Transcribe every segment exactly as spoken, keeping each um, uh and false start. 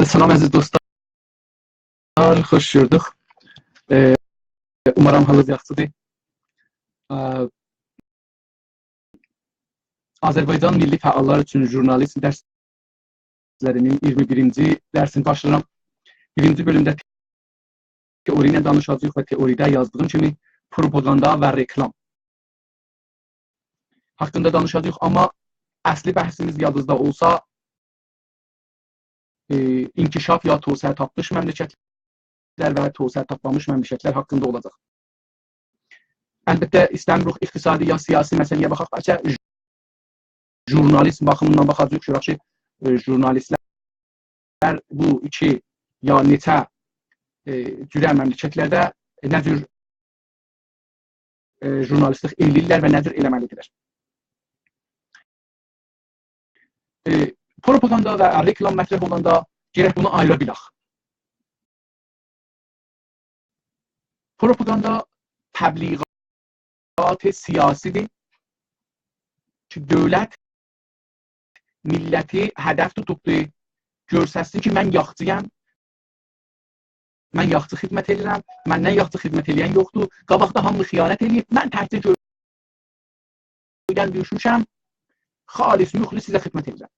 سلام عزیز دوستلار، خوش گؤردوک. ائ، اومارام حالینیز یاخشیدیر. ا، آذربایجان میللی فعاللار اوچون ژورنالیسم درسلری‌نین اییرمی بیرینجی درسینی باشلاییرام. بیرینجی بؤلومده تئوری ایله دانیشاجاغیق و تئوریده یازدیغیم کیمی پروپاگاندا و رکلام حاقیندا دانیشاجاغیق. آمما اصلی بحثیمیز یادینیزدا اولسا، ائ، انکشاف یا توسعه تاپمیش مملکتلر و توسعه تاپمامیش مملکتلر حاقیندا اولاجاق. البته، ایسته‌میریک اقتصادی یا سیاسی مسئله‌یه باخاق، بلکه ژورنالیسم باخیمیندان باخاجاغیق، گؤرک کی، ائ، ژورنالیستلر بو ایکی یا نئچه، ائ، جوره مملکتلرده، ائ، نه جور، ائ، ژورنالیستلیک ائله‌ییرلر و نه جور ائله‌مه‌لیدیرلر. ائ، پروپاگاندا و رکلام مطرح اولاندا گرک بونو آییرا بیلک. پروپاگاندا تبلیغات سیاسی‌دیر کی، دؤولت میللتی هدف توتوبدور، گؤرستسین کی، من یاخچی‌یام، من یاخچی خدمت ائدیرم، مندن یاخچی خدمت ائله‌ین یوخدور، قاباقدا هامی خیانت ائله‌ییب، من تکجه گؤیدن دوشموشم، خالص مخلص سیزه خدمت ائدیرم.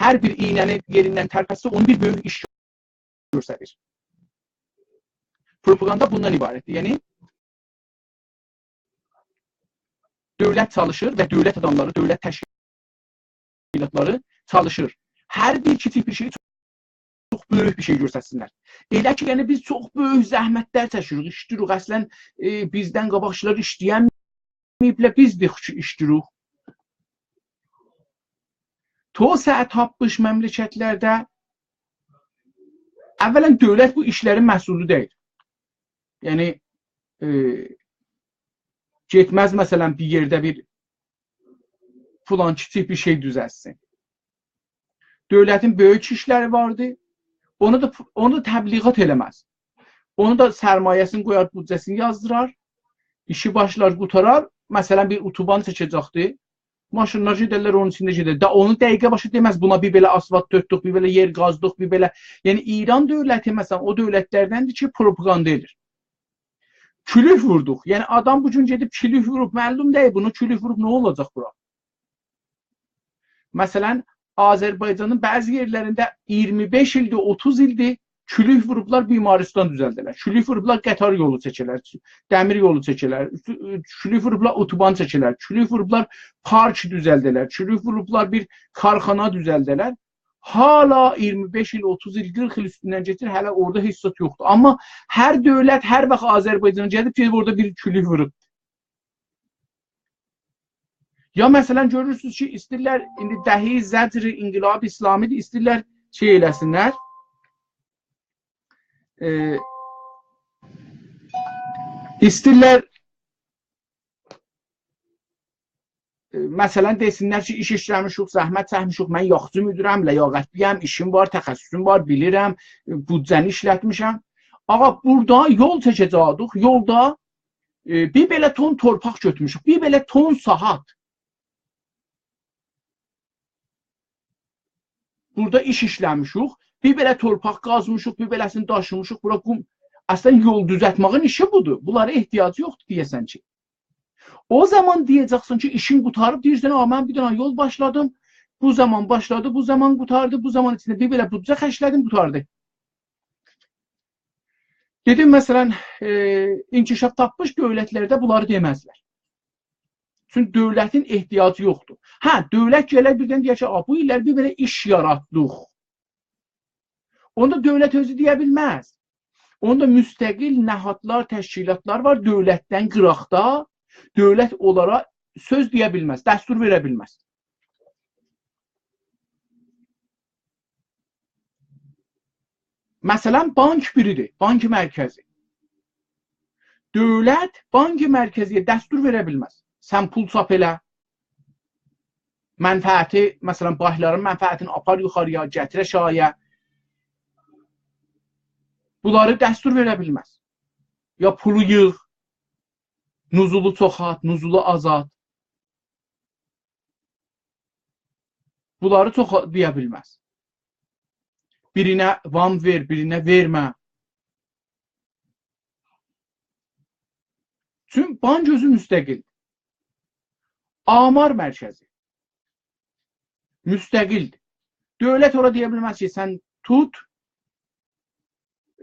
هر بیر ایینه‌نی یئریندن ترپتسه، اونو بیر بؤیوک ایش گؤرسدیر. پروپاگاندا بوندان عبارتدیر. یعنی، دؤولت چالیشیر و دؤولت آداملاری، دؤولت تشکیلاتلاری چالیشیر هر بیر کیچیک بیر شئیی چوخ بؤیوک بیر شئی گؤرستسینلر. ائله کی، یعنی، بیز چوخ بؤیوک زحمتلر چکیریک، ایشله‌ییریک. اصلاً، ائ، بیزدن قاباقکیلار ایشله‌ینمه‌ییبلر، بیز ده ایشله‌ییریک. توسعه تاپمیش مملکتلرده، اولاً، دؤولت بو ایشلرین مسئولو دئییل. یعنی، ائ، گئتمز، مثلاً، بیر یئرده بیر فلان کیچیک بیر شئی دوزلتسین. دؤولتین بؤیوک ایشلری واردی. اونو دا، اونو دا تبلیغات ائله‌مز. اونو دا سرمایه‌سینی قویار، بودجه‌سینی یازدیرار. ایشی باشلار، قوتارار. مثلاً، بیر اتوبان چکه‌جکدی. ماشینلار گئدرلر، اونون ایچینده گئدر. دا اونو دقیقه باشی دئمز، بونا بیر بئله آسفالت تؤکدوک، بیر بئله یئر قازدیق، بیر بئله. یعنی، ایران دؤولتی، مثلاً، او دؤولتلردندیر کی، پروپاگاندا ائدیر. کولوک ووردوق. یعنی، آدام بو گون گئدیب کولوک ووروب، معلوم دئییل، بونو کولوک ووروب نه اولاجاق بورا؟ مثلاً، آذربایجانین بعضی یئرلرینده اییرمی بئش ایلدیر، اوتوز ایلدیر کولوک ووروبلار، بیمارستان دوزلده‌لر. کولوک ووروبلار، قطار یولو چکه‌لر، دمیر یولو چکه‌لر، کولوک ووروبلار، اتوبان چکه‌لر، کولوک ووروبلار، پارک دوزلده‌لر، کولوک ووروبلار، بیر کارخانا دوزلده‌لر. حالا اییرمی بئش ایل، اوتوز ایل، قیرخ ایل اوستوندن کئچیر، هله اورادا هئچ زاد یوخدور. آمما هر دؤولت هر واخت آذربایجانا گلیب، گئدیب اورادا بیر کولوک ووروب. یا، مثلاً، گؤرورسونوز کی، ایسته‌ییرلر، ایندی دهه‌ی زجر انقلاب اسلامی‌دیر، ایسته‌ییرلر شئی ائله‌سینلر. ائ، ایسته‌ییرلر، ائ، مثلاً، دئسینلر کی، ایش ایشله‌میشیک، زحمت چکمیشیک، من یاخشی مدیرم، لیاقتلی‌یم، ایشیم وار، تخصصوم وار، بیلیرم، ائ، بودجه‌نی ایشلتمیشم. آغا، بورادا یول چکه‌جکدیک، یولدا، ائ، بیر بئله تون تورپاق گؤتورموشوک، بیر بئله تون ساعات. بورادا ایش ایشله‌میشیک، بیر بئله تورپاق قازمیشیق، بیر بئله‌سینی داشیمیشیق، بورا قوم. اصلاً، یول دوزلتمه‌یین ایشی بودور. بونلارا احتیاجی یوخدور دئیه‌سن کی. او زامان دئیه‌جکسن کی، ایشین قوتاریب، دئییرسن: «آ، من بیر دنه یول باشلادیم، بو زامان باشلادی، بو زامان قوتاردی، بو زامان ایچینده بیر بئله بودجه خرجله‌دیم، قوتاردی.» دئدیم، مثلاً، ائ، انکشاف تاپمیش دؤولتلرده بونلاری دئمزلر. چونکی دؤولتین احتیاجی یوخدور. هه، دؤولت گلر بیردن دئیر کی: «آ، بو ایللر بیر بئله ایش یاراتدیق.» اوندا دؤولت اؤزو دئیه بیلمز. اوندا مستقل نهادلار، تشکیلاتلار وار دؤولتدن قیراقدا. دؤولت اونلارا سؤز دئیه بیلمز، دستور وئره بیلمز. مثلاً، بانک بیریدیر، بانک مرکزی. دؤولت بانک مرکزی‌یه دستور وئره بیلمز: «سن پول چاپ ائله، منفعتی، مثلاً، بانکلارین منفعتینی آپار یوخاری‌یا، گتیر آشاغی‌یا.» بونلاری دستور وئره بیلمز. یا پولو ییغ، نزولو چوخالت، نزولو آزالت. بونلاری چوخ دئیه بیلمز. بیرینه وام وئر، بیرینه وئرمه. چون بانک اؤزو مستقل. آمار مرکزی مستقل‌دیر. دؤولت اورا دئیه بیلمز کی، سن توت،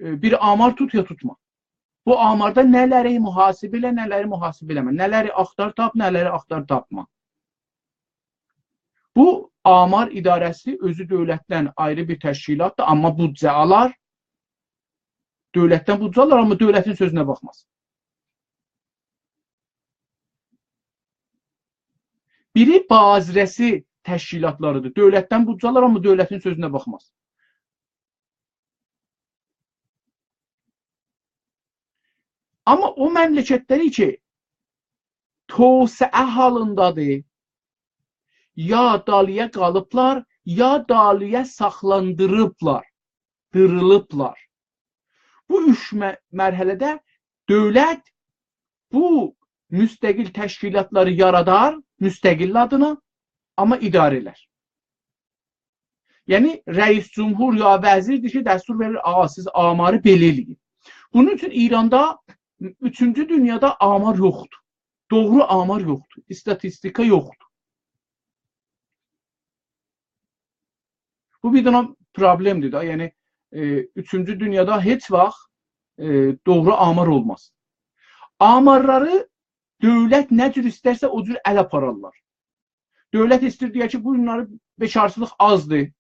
ائ، بیر آمار توت یا توتما. بو آماردا نه‌لری محاسبه ائله، نه‌لری محاسبه ائله‌مه، نه‌لری آختار تاپ، نه‌لری آختار تاپما. بو آمار اداره‌سی اؤزو دؤولتدن آیری بیر تشکیلاتدیر، آمما بودجه آلار. دؤولتدن بودجه آلار، آمما دؤولتین سؤزونه باخماز. بیری بازرسی تشکیلاتلاریدیر. دؤولتدن بودجه آلار، آمما دؤولتین سؤزونه باخماز. آمما او مملکتلری کی، توسعه حالیندادیر، یا دالییا قالیبلار، یا دالییا ساخلاندیریبلار، دیریلیبلار. بو اوچ مه-، مرحله‌ده دؤولت بو مستقل تشکیلاتلاری یارادار، مستقل آدینا، آمما اداره ائلر. یعنی، رئیس جمهور یا وزیردیر کی، دستور وئریر: «آغا، سیز آماری بئله ائله‌یین.» بونون اوچون ایراندا، اوچونجو دونیادا آمار یوخدور. دوغرو آمار یوخدور، ایستاتیستیکا یوخدور. بو بیر دنه پروبلئمدیر ده. یعنی، ائ، اوچونجو دونیادا هئچ واخت، ائ، دوغرو آمار اولماز. آمارلاری دؤولت نه جور ایسترسه او جور اله آپارارلار. دؤولت ایستیر دئیه کی، بونلاری بیکارچیلیق آزدیر.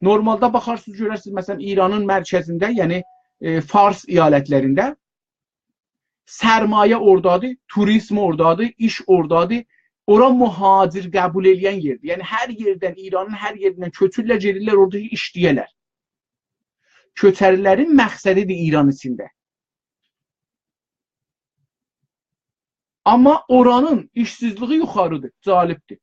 نورمالدا باخارسینیز، گؤررسینیز، مثلا، ایرانین مرکزینده، یعنی، ائ، فارس ایالتلرینده سرمایه اورادادیر، توریزم اورادادیر، ایش اورادادیر. اورا مهاجر قبول ائله‌ین یئردیر. یعنی، هر یئردن، ایرانین هر یئریندن کؤچورلر، گئدیرلر، اورادا ایشله‌یه‌لر. کؤچری‌لرین مقصدیدیر ایران ایچینده. آمما اورانین ایشسیزلیگی یوخاریدیر، جالبدیر.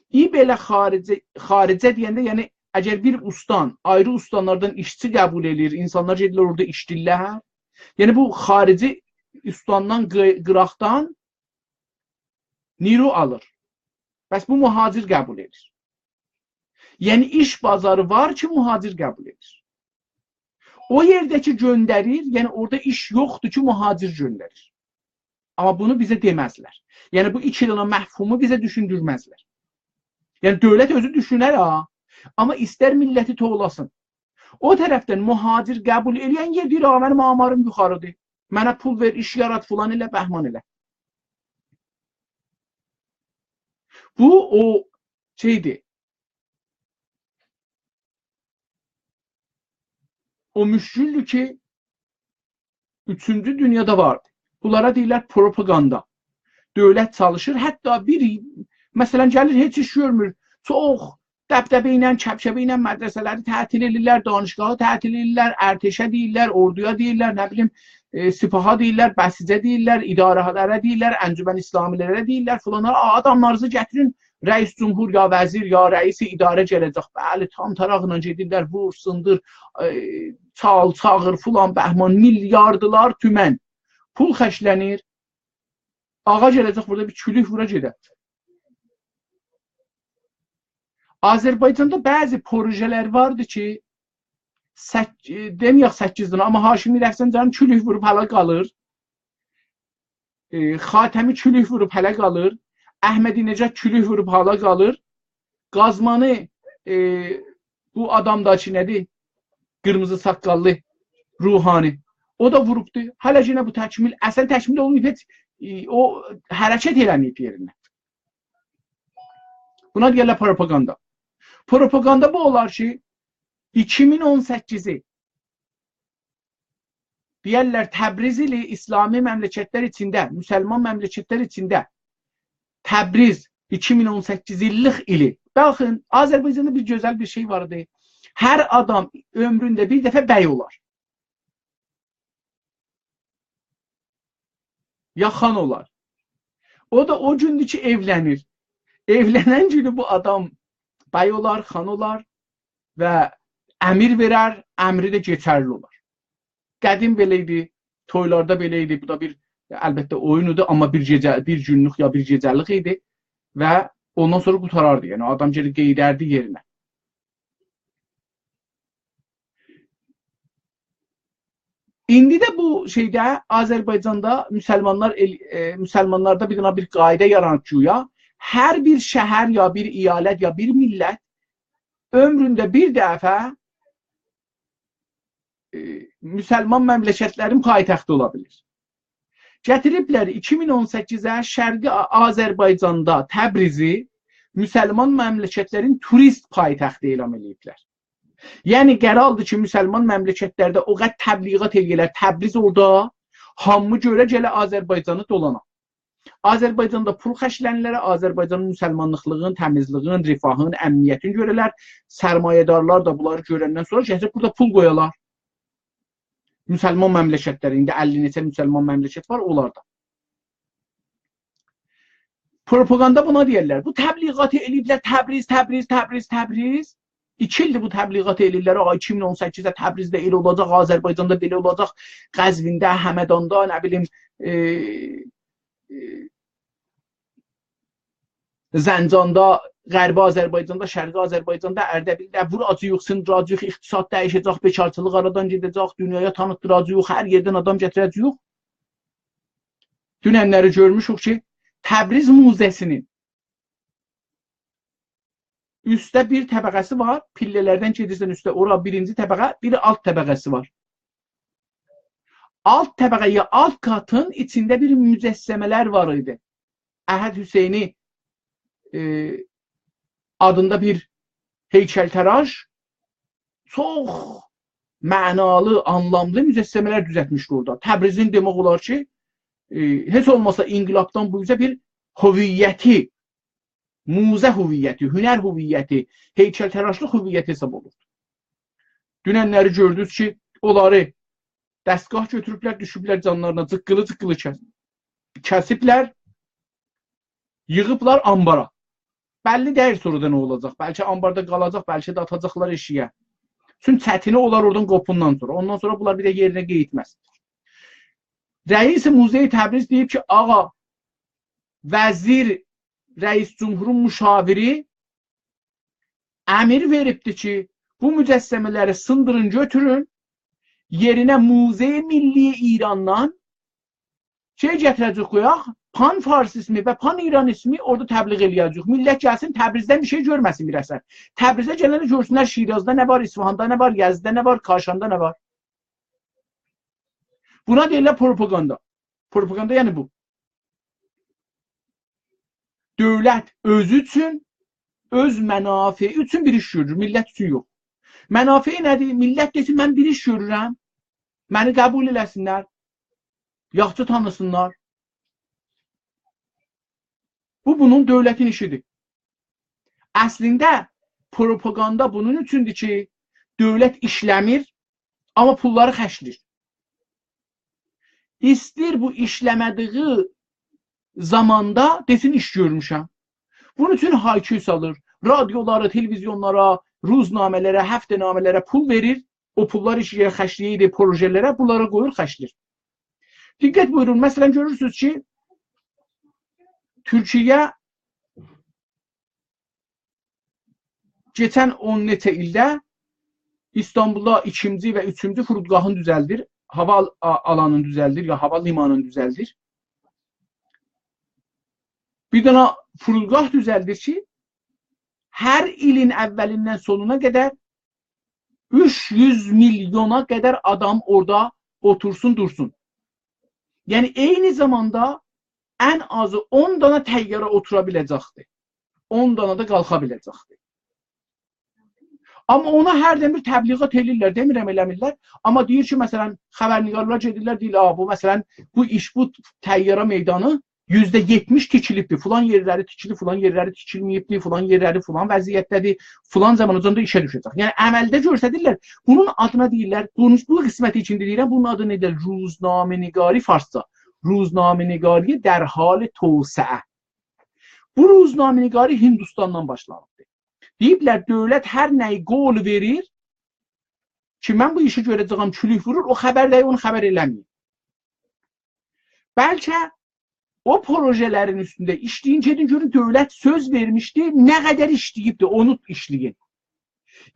ای بئله خارجه، خارجه دئینده، یعنی اگر بیر اوستان آیری اوستانلاردان ایشچی قبول ائله‌ییر، اینسانلار گئدیرلر اورادا ایشله‌ییرلر. یعنی بو خارجی اوستاندان، قی-، قیراقدان نیرو آلیر. پس بو مهاجر قبول ائدیر. یعنی ایش بازاری وار کی، مهاجر قبول ائدیر. او یئرده کی گؤندریر، یعنی اورادا ایش یوخدور کی، مهاجر گؤندریر. آمما بونو بیزه دئمزلر. یعنی بو ایکی دنه مفهومو بیزه دوشوندورمزلر. یعنی دؤولت اؤزو دوشونر ها، آمما ایستر میللتی توولاسین. او طرفدن مهاجر قبول ائله‌ین یئر دئییر: «آ، منیم آماریم یوخاریدیر. منه پول وئر، ایش یارات، فلان ائله، بهمان ائله.» بو او شئیدیر. او مشکلدور کی، اوچونجو دونیادا واردی. بونلارا دئییرلر پروپاگاندا. دؤولت چالیشیر، حتی بیر، مثلا، گلیر، هئچ ایش گؤرمور. چوخ دبدبه ایله، کبکبه ایله مدرسه‌لری تعطیل ائدیرلر، دانشگاهی تعطیل ائدیرلر، ارتشه دئییرلر، اوردویا دئییرلر، نه بیلیم، ائ، سپاها دئییرلر، بسیجه دئییرلر، اداره‌لره دئییرلر، انجمن اسلامی‌لره دئییرلر، فلانلارا: «آ، آداملارینیزی گتیرین، رئیس جمهور یا وزیر یا رئیس اداره گله‌جک.» بلی، تام تاراقلا گئدیرلر، وور، سیندیر، ائ، چال، چاغیر، فلان، بهمان، میلیاردلار تومن پول خرجله‌نیر. آغا گله‌جک بورادا بیر کولوک وورا گئده. آذربایجاندا بعضی پروژه‌لر واردی کی، سک-، ائ، دئمه‌یک سککیز دنه، آمما هاشمی رفسنجانی کولوک ووروب حالا قالیر. ائ، خاتمی کولوک ووروب حالا قالیر. احمدی‌نژاد کولوک ووروب حالا قالیر. قازمانی، ائ، بو آدام دا کی، نه‌دیر؟ قیرمیزی ساققاللی روحانی. او دا ووروبدو. هله یئنه بو تکمیل، اصلا تکمیل اولماییب، هئچ، ائ، او حرکت ائله‌مه‌ییب یئرینه. بونا دئیرلر پروپاگاندا. پروپاگاندا بو اولار کی، ایکی مین اون سککیزی دئیرلر، تبریز ایلی اسلامی مملکتلر ایچینده، مسلمان مملکتلر ایچینده تبریز ایکی مین اون سککیز ایللیک ایلی. باخین، آذربایجاندا بیر گؤزل بیر شئی واردی. هر آدام عؤمرونده بیر دفعه بی اولار. یا خان اولار. او دا او گوندور کی، ائولنیر. ائولنن گونو بو آدام بی اولار، خان اولار و امر وئرر، امری ده کئچرلی اولار. قدیم بئله ایدی، تویلاردا بئله ایدی. بو دا بیر، البته، اویون ایدی، آمما بیر گئجه، بیر گونلوک یا بیر گئجه‌لیک ایدی و اوندان سونرا قوتاراردی. یعنی آدام گئدیب قئییدردی یئرینه. ایندی ده بو شئیده، آذربایجاندا مسلمانلار ائل-، ائ، مسلمانلاردا بیر دنه بیر قاعده یارانیب گویا. هر بیر شهر یا بیر ایالت یا بیر میللت عؤمرونده بیر دفعه، ائ، مسلمان مملکتلرین پایتختی اولا بیلیر. گتیریبلر ایکی مین اون سککیزه شرقی آ-، آذربایجاندا تبریزی مسلمان مملکتلرین توریست پایتختی اعلان ائله‌ییبلر. یعنی، قراردیر کی، مسلمان مملکتلرده او قدر تبلیغات ائله‌یه‌لر، تبریز اورادا، هامی گؤره گله آذربایجانی دولانا. آذربایجاندا پول خرجله‌نیلر، آذربایجانین مسلمانلیقلیغین، تمیزلیگین، رفاهین، امنیتین گؤره‌لر، سرمایه‌دارلار دا بونلاری گؤرندن سونرا گتیریب بورادا پول قویالار. مسلمان مملکتلری، ایندی اللی نئچه مسلمان مملکت وار، اونلاردا. پروپاگاندا بونا دئیرلر. بو تبلیغاتی ائله‌ییبلر، تبریز، تبریز، تبریز، تبریز. ایکی ایلدیر بو تبلیغاتی ائله‌ییرلر. آی، ایکی مین اون سککیزده تبریزده ائله اولاجاق، آذربایجاندا بئله اولاجاق، قزوینده، همداندا، نه بیلیم، ائ، ائ، زنجاندا، غربی آذربایجاندا، شرقی آذربایجاندا، اردبیلده ووراجاغیق، سیندیراجاغیق، اقتصاد دییشه‌جک، بیکارچیلیق آرادان گئده‌جک، دونیایا تانیتدیراجاغیق، هر یئردن آدام گتیره‌جه‌ییک. دوننلری گؤرموشوک کی، تبریز موزه‌سینین اوسته بیر طبقه‌سی وار، پیلله‌لردن گئدیرسن اوسته، اورا بیرینجی طبقه، بیر آلت طبقه‌سی وار. آلت طبقه یا آلت قاتین ایچینده بیر مجسمه‌لر وار ایدی. احد حسینی، ائ، آدیندا بیر هیکل‌تراش چوخ معنالی، آنلاملی مجسمه‌لر دوزلتمیشدی اورادا. تبریزین دئمک اولار کی، ائ، هئچ اولماسا انقلابدان بو اوزه بیر هویتی، موزه هویتی، هنر هویتی، هیکل‌تراشلیق هویتی حساب اولور. دونن‌لری گؤردونوز کی، اونلاری دستگاه گؤتوروبلر، دوشوبلر جانلارینا، جیققیلی-جیققیلی کس-، کسیبلر، ییغیبلار آنبارا. بللی دئییل سونرادا نه اولاجاق. بلکه آنباردا قالاجاق، بلکه ده آتاجاقلار ائشیگه. چون چتینی اولار اورادان قوپوندان سونرا. اوندان سونرا بونلار بیر ده یئرینه قئییتمز. رئیس موزه تبریز دئییب کی، آغا، وزیر، رئیس جمهورون مشاوری امر وئریبدی کی، بو مجسمه‌لری سیندیرین، گؤتورون، یئرینه موزه ملی ایراندان شئی گتیره‌جه‌ییک قویاق، پان‌فارسیزمی و پان‌ایرانیزمی اورادا تبلیغ ائله‌یه‌جه‌ییک. میللت گلسین، تبریزدن بیر شئی گؤرمه‌سین بیر اثر. تبریزه گلنده گؤرسونلر شیرازدا نه وار، اصفهاندا نه وار، یزدده نه وار، کاشاندا نه وار. بونا دئییرلر پروپاگاندا. پروپاگاندا یعنی بو. دؤولت اؤزو اوچون، اؤز منافعی اوچون بیر ایش گؤرور، میللت اوچون یوخ. منافعی نه‌دیر؟ میللت دئسین، «من بیر ایش گؤرورم، منی قبول ائله‌سینلر، یاخشی تانیسینلار.» بو، بونون دؤولتین ایشیدیر. اصلینده پروپاگاندا بونون اوچوندور کی، دؤولت ایشله‌میر، آمما پوللاری خرجله‌ییر. ایسته‌ییر بو ایشله‌مه‌دیگی زاماندا دئسین، «ایش گؤرموشم.» بونون اوچون های‌کوی سالیر. رادیولارا، تلویزیونلارا، روزنامه‌لره، هفته‌نامه‌لره پول وئریر. او پوللار ایش یئره خرجله‌ییر، پروژه‌لره، بونلارا قویور، خرجله‌ییر. دقت بویورون، مثلا، گؤرورسونوز کی، تورکیه کئچن اون نئچه ایلده ایستانبولدا ایکینجی و اوچونجو فرودگاهین دوزلدیر، هاوا آل-، آ-، آلانینی دوزلدیر، یا هاوا لیمانینی دوزلدیر. بیر دنه فرودگاه دوزلدیر کی، هر ایلین اولیندن سونونا قدر اوچ یوز میلیونا قدر آدام اورادا اوتورسون، دورسون. یعنی، عینی زاماندا ان آزی اون دانا طیاره اوتورا بیله‌جکدیر. اون دانا دا قالخا بیله‌جکدیر. آمما اونا هردن بیر تبلیغات ائله‌ییرلر، دئمیرم ائله‌میرلر. آمما دئییر کی، مثلا، خبرنگارلار گئدیرلر، دئییر، «آ، بو، مثلا، بو ایش، بو طیاره میدانی یوزده یئتمیش تیکیلیبدیر. فلان یئرلری تیکیلیب، فلان یئرلری تیکیلمه‌ییبدیر، فلان یئرلری فلان وضعیتده‌دیر، فلان زاماناجان دا ایشه دوشه‌جک.» یعنی، عملده گؤستریرلر. بونون آدینا دئییرلر، بونون، بو قسمتی ایچینده دئییرم، بونون آدینی دئییرلر روزنامه‌نگاری، فارسجا. روزنامه‌نگاری در حال توسعه. بو روزنامه‌نگاری هندوستاندان باشلانیبدیر. دئییبلر، دؤولت هر نه‌یی قول وئریر کی، من بو ایشی گؤره‌جه‌یم، کولوک وورور، او خبر دئییر، اونو خبر ائله‌مه‌یین. بلکه او پروژه‌لرین اوستونده ایشله‌یین، گئدین گؤرون، دؤولت سؤز وئرمیشدی، نه قدر ایشله‌ییبدی، اونو ایشله‌یین.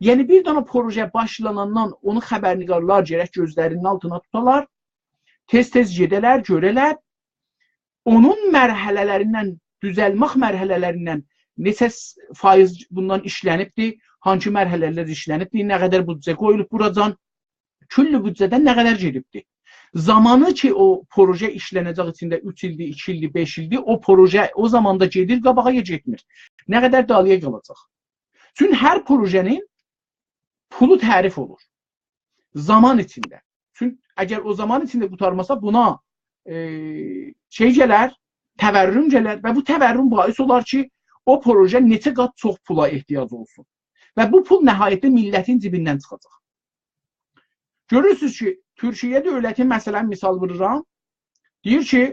یعنی، بیر دنه پروژه باشلاناندان اونو خبرنگارلار گرک گؤزلرینین آلتینا توتالار، تئز-تئز گئده‌لر، گؤره‌لر. اونون مرحله‌لریندن، دوزلمک مرحله‌لریندن نئچه س-، فایز بوندان ایشله‌نیبدی، هانسی مرحله‌لر ایشله‌نیبدی، نه قدر بودجه قویولوب بوراجان، کل بودجه‌دن نه قدر گئدیبدی. زامانی کی، او پروژه ایشله‌نه‌جک ایچینده اوچ ایلدیر، ایکی ایلدیر، بئش ایلدیر، او پروژه او زاماندا گئدیر قاباغا یا گئتمیر. نه قدر دالییا قالاجاق. چون هر پروژه‌نین پولو تعریف اولور. زامان ایچینده. چون اگر او زامان ایچینده قوتارماسا، بونا، ائ، شئی گلر، تورم گلر و بو تورم باعث اولار کی، او پروژه نئچه قات چوخ پولا احتیاج اولسون. و بو پول نهایتده میللتین جیبیندن چیخاجاق. گؤرورسونوز کی، تورکیه دؤولتی، مثلا، مثال وورورام، دئییر کی،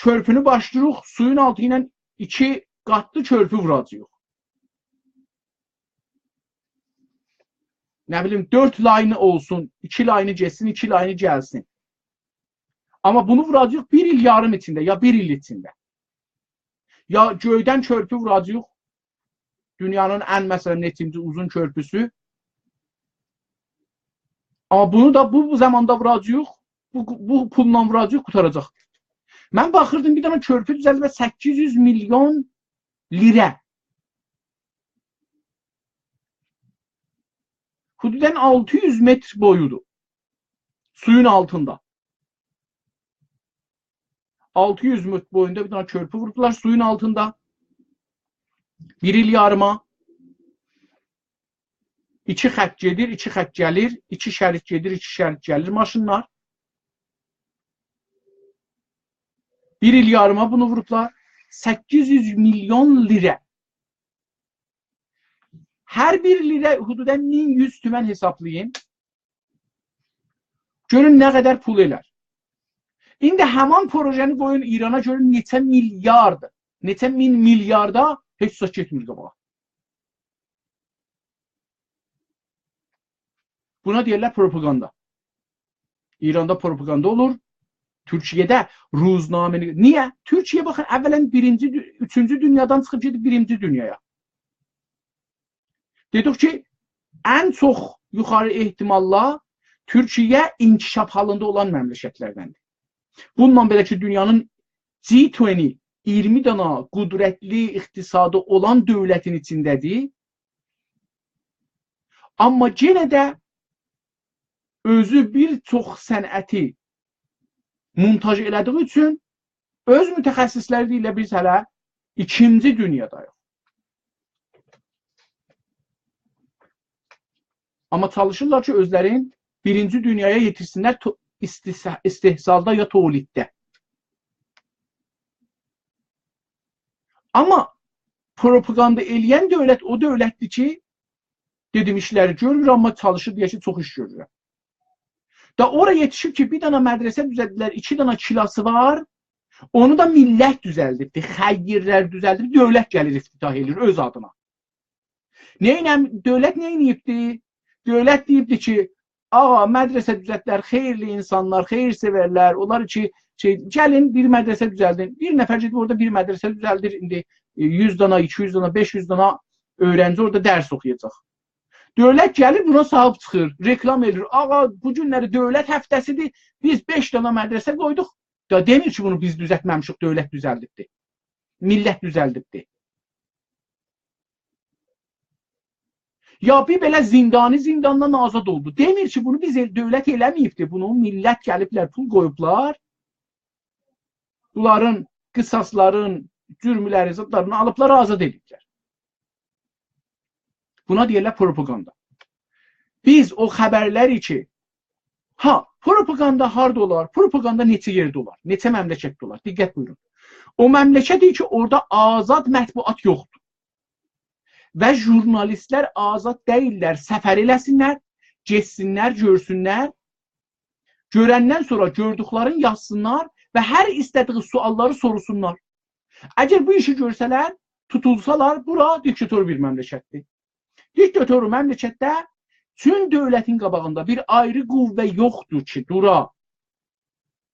کؤرپونو باشلاییریق، سویون آلتی ایله ایکی قاتلی کؤرپو ووراجاغیق. نه بیلیم، دؤرد لاینی اولسون، ایکی لاینی گئتسین، ایکی لاینی گلسین. آمما بونو ووراجاغیق بیر ایل یاریم ایچینده، یا بیر ایل ایچینده. یا گؤیدن کؤرپو ووراجاغیق، دونیانین ان، مثلا، نئچینجی اوزون کؤرپوسو. آمما بونو دا بو، بو زاماندا ووراجاغیق، بو، بو پوللا ووراجاغیق، قوتاراجاق. من باخیردیم، بیر دنه کؤرپو دوزلدیبلر، سککیز یوز میلیون لیره. حدوداً آلتی یوز متر بویودور. سویون آلتیندا. آلتی یوز متر بویوندا بیر دنه کؤرپو ووردولار سویون آلتیندا. بیر ایل یاریما. ایکی خط گئدیر، ایکی خط گلیر، ایکی شریط گئدیر، ایکی شریط گلیر ماشینلار. بیر ایل یاریما بونو ووروبلار. سککیز یوز میلیون لیره. هر بیر لیره حدوداً مین یوز تومن حسابلایین. گؤرون نه قدر پول ائلر. ایندی همان پروژه‌نی قویون ایرانا، گؤرون نئچه میلیارد، نئچه مین میلیاردا، هئچ زاد گئتمیر قاباغا. بونا دئییرلر پروپاگاندا. ایراندا پروپاگاندا اولور. تورکیه‌ده روزنامه‌نی، نییه؟ تورکیه، باخین، اولاً بیرینجی دو-، اوچونجو دونیادان چیخیب گئدیب بیرینجی دونیایا. دئدیک کی، ان چوخ یوخاری احتماللا تورکیه انکشاف حالیندا اولان مملکتلردندیر. بونونلا بئله کی، دونیانین جی ایگیرمی، ایگیرمی دانا قدرتلی اقتصادی اولان دؤولتین ایچینده‌دیر. آمما یئنه ده اؤزو بیر چوخ صنعتی مونتاژ ائله‌دیگی اوچون اؤز متخصصلری دئییرلر، بیز هله ایکینجی دونیاداییق. آمما چالیشیرلار کی، اؤزلرین بیرینجی دونیایا یئتیرسینلر تو-، استحصا-، استحصالدا یا تولیدده. آمما پروپاگاندا ائله‌ین دؤولت او دؤولتدیر کی، دئدیم، ایشلری گؤرمور، آمما چالیشیر دئیه کی، چوخ ایش گؤرورم. دا اورا یئتیشیب کی، بیر دنه مدرسه دوزلدیلر، ایکی دنه کلاسی وار، اونو دا میللت دوزلدیبدی، خیرلر دوزلدیب، دؤولت گلیر افتتاح ائله‌ییر اؤز آدینا. نئینم-، دؤولت نه ائله‌ییبدی؟ دؤولت دئییبدی کی، آغا، مدرسه دوزلدیلر، خیرلی اینسانلار، خیرسئورلر، اونلار کی، شئی، گلین بیر مدرسه دوزلدین. بیر نفر گئدیب اورادا بیر مدرسه دوزلدیر، ایندی، ائ، یوز دانا، ایکی یوز دانا، بئش یوز دانا اؤیرنجی اورادا درس اوخویاجاق. دؤولت گلیر، بونا صاحیب چیخیر، رکلام ائله‌ییر. آغا، بو گونلری دؤولت هفته‌سیدیر، بیز بئش دانا مدرسه قویدوق. دا دئمیر کی، بونو بیز دوزلتمه‌میشیک، دؤولت دوزلدیبدی. میللت دوزلدیبدی. یا بیر بئله زندانی زنداندان آزاد اولدو. دئمیر کی، بونو بیز ائل-، دؤولت ائله‌مه‌ییبدی. بونو میللت گلیبلر، پول قویوبلار. بونلارین قصاصلارین، جرملرین، زادلارینی آلیبلار، آزاد ائدیبلر. بونا دئییرلر پروپاگاندا. بیز او خبرلری کی، ها، پروپاگاندا هاردا اولار؟ پروپاگاندا نئچه یئرده اولار؟ نئچه مملکتده اولار؟ دقت بویورون. او مملکت کی، اورادا آزاد مطبوعات یوخدور. و ژورنالیستلر آزاد دئییللر، سفر ائله‌سینلر، گئتسینلر، گؤرسونلر. گؤرندن سونرا گؤردوکلرین یازسینلار و هر ایسته‌دیگی سؤاللاری سوروشسونلار. اگر بو ایشی گؤرسه‌لر، توتولسالار، بورا دیکتاتور بیر مملکتدیر. دیکتاتور مملکتده چون دؤولتین قاباغیندا بیر آیری قوه یوخدور کی، دورا،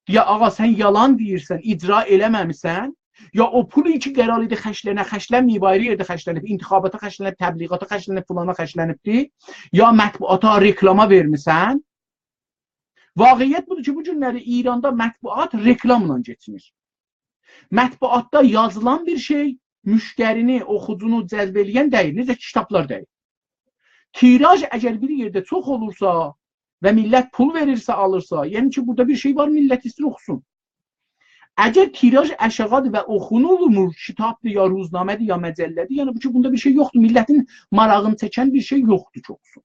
دئیه، «آغا، سن یالان دئییرسن، اجرا ائله‌مه‌میسن، یا او پولو کی، قرار ایدی خرجلنه، خرجلنمه‌ییب، آیری یئرده خرجلنیب، انتخاباتا خرجلنیب، تبلیغاتا خرجلنیب، فلانا خرجلنیبدی، یا مطبوعاتا، رکلاما وئرمیسن.» واقعیت بودور کی، بو گونلری ایراندا مطبوعات رکلاملا کئچینیر. مطبوعاتدا یازیلان بیر شئی مشترینی، اوخوجونو جذب ائله‌ین دئییل، نئجه کی، کیتابلار دئییل. تیراژ اگر بیر یئرده چوخ اولورسا و میللت پول وئریرسه، آلیرسا، یعنی کی، بورادا بیر شئی وار، میللت ایسته‌ییر اوخوسون. اگر تیراژ آشاغیدیر و اوخونولمور، کیتابدیر، یا روزنامه‌دیر، یا مجله‌دیر، یعنی بو کی، بوندا بیر شئی یوخدور، میللتین ماراغینی چکن بیر شئی یوخدور کی، اوخوسون.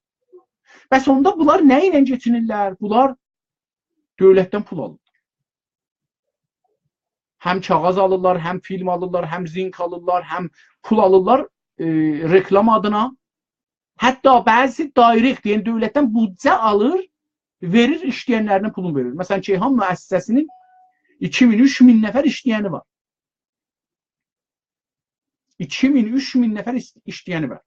بس اوندا بونلار نه ایله کئچینیرلر؟ بونلار دؤولتدن پول آلیرلار. هم کاغیذ آلیرلار، هم فیلم آلیرلار، هم زینک آلیرلار، هم پول آلیرلار، ائ، رکلام آدینا. حتی بعضیسی دایرکت، یعنی دؤولتدن بودجه آلیر، وئریر، ایشله‌ینلرینه پولون وئریر. مثلا، کیهان مؤسسه‌سی‌نین ایکی مین، اوچ مین نفر ایشله‌ینی وار. ایکی مین، اوچ مین نفر ایش-، ایشله‌ینی وار.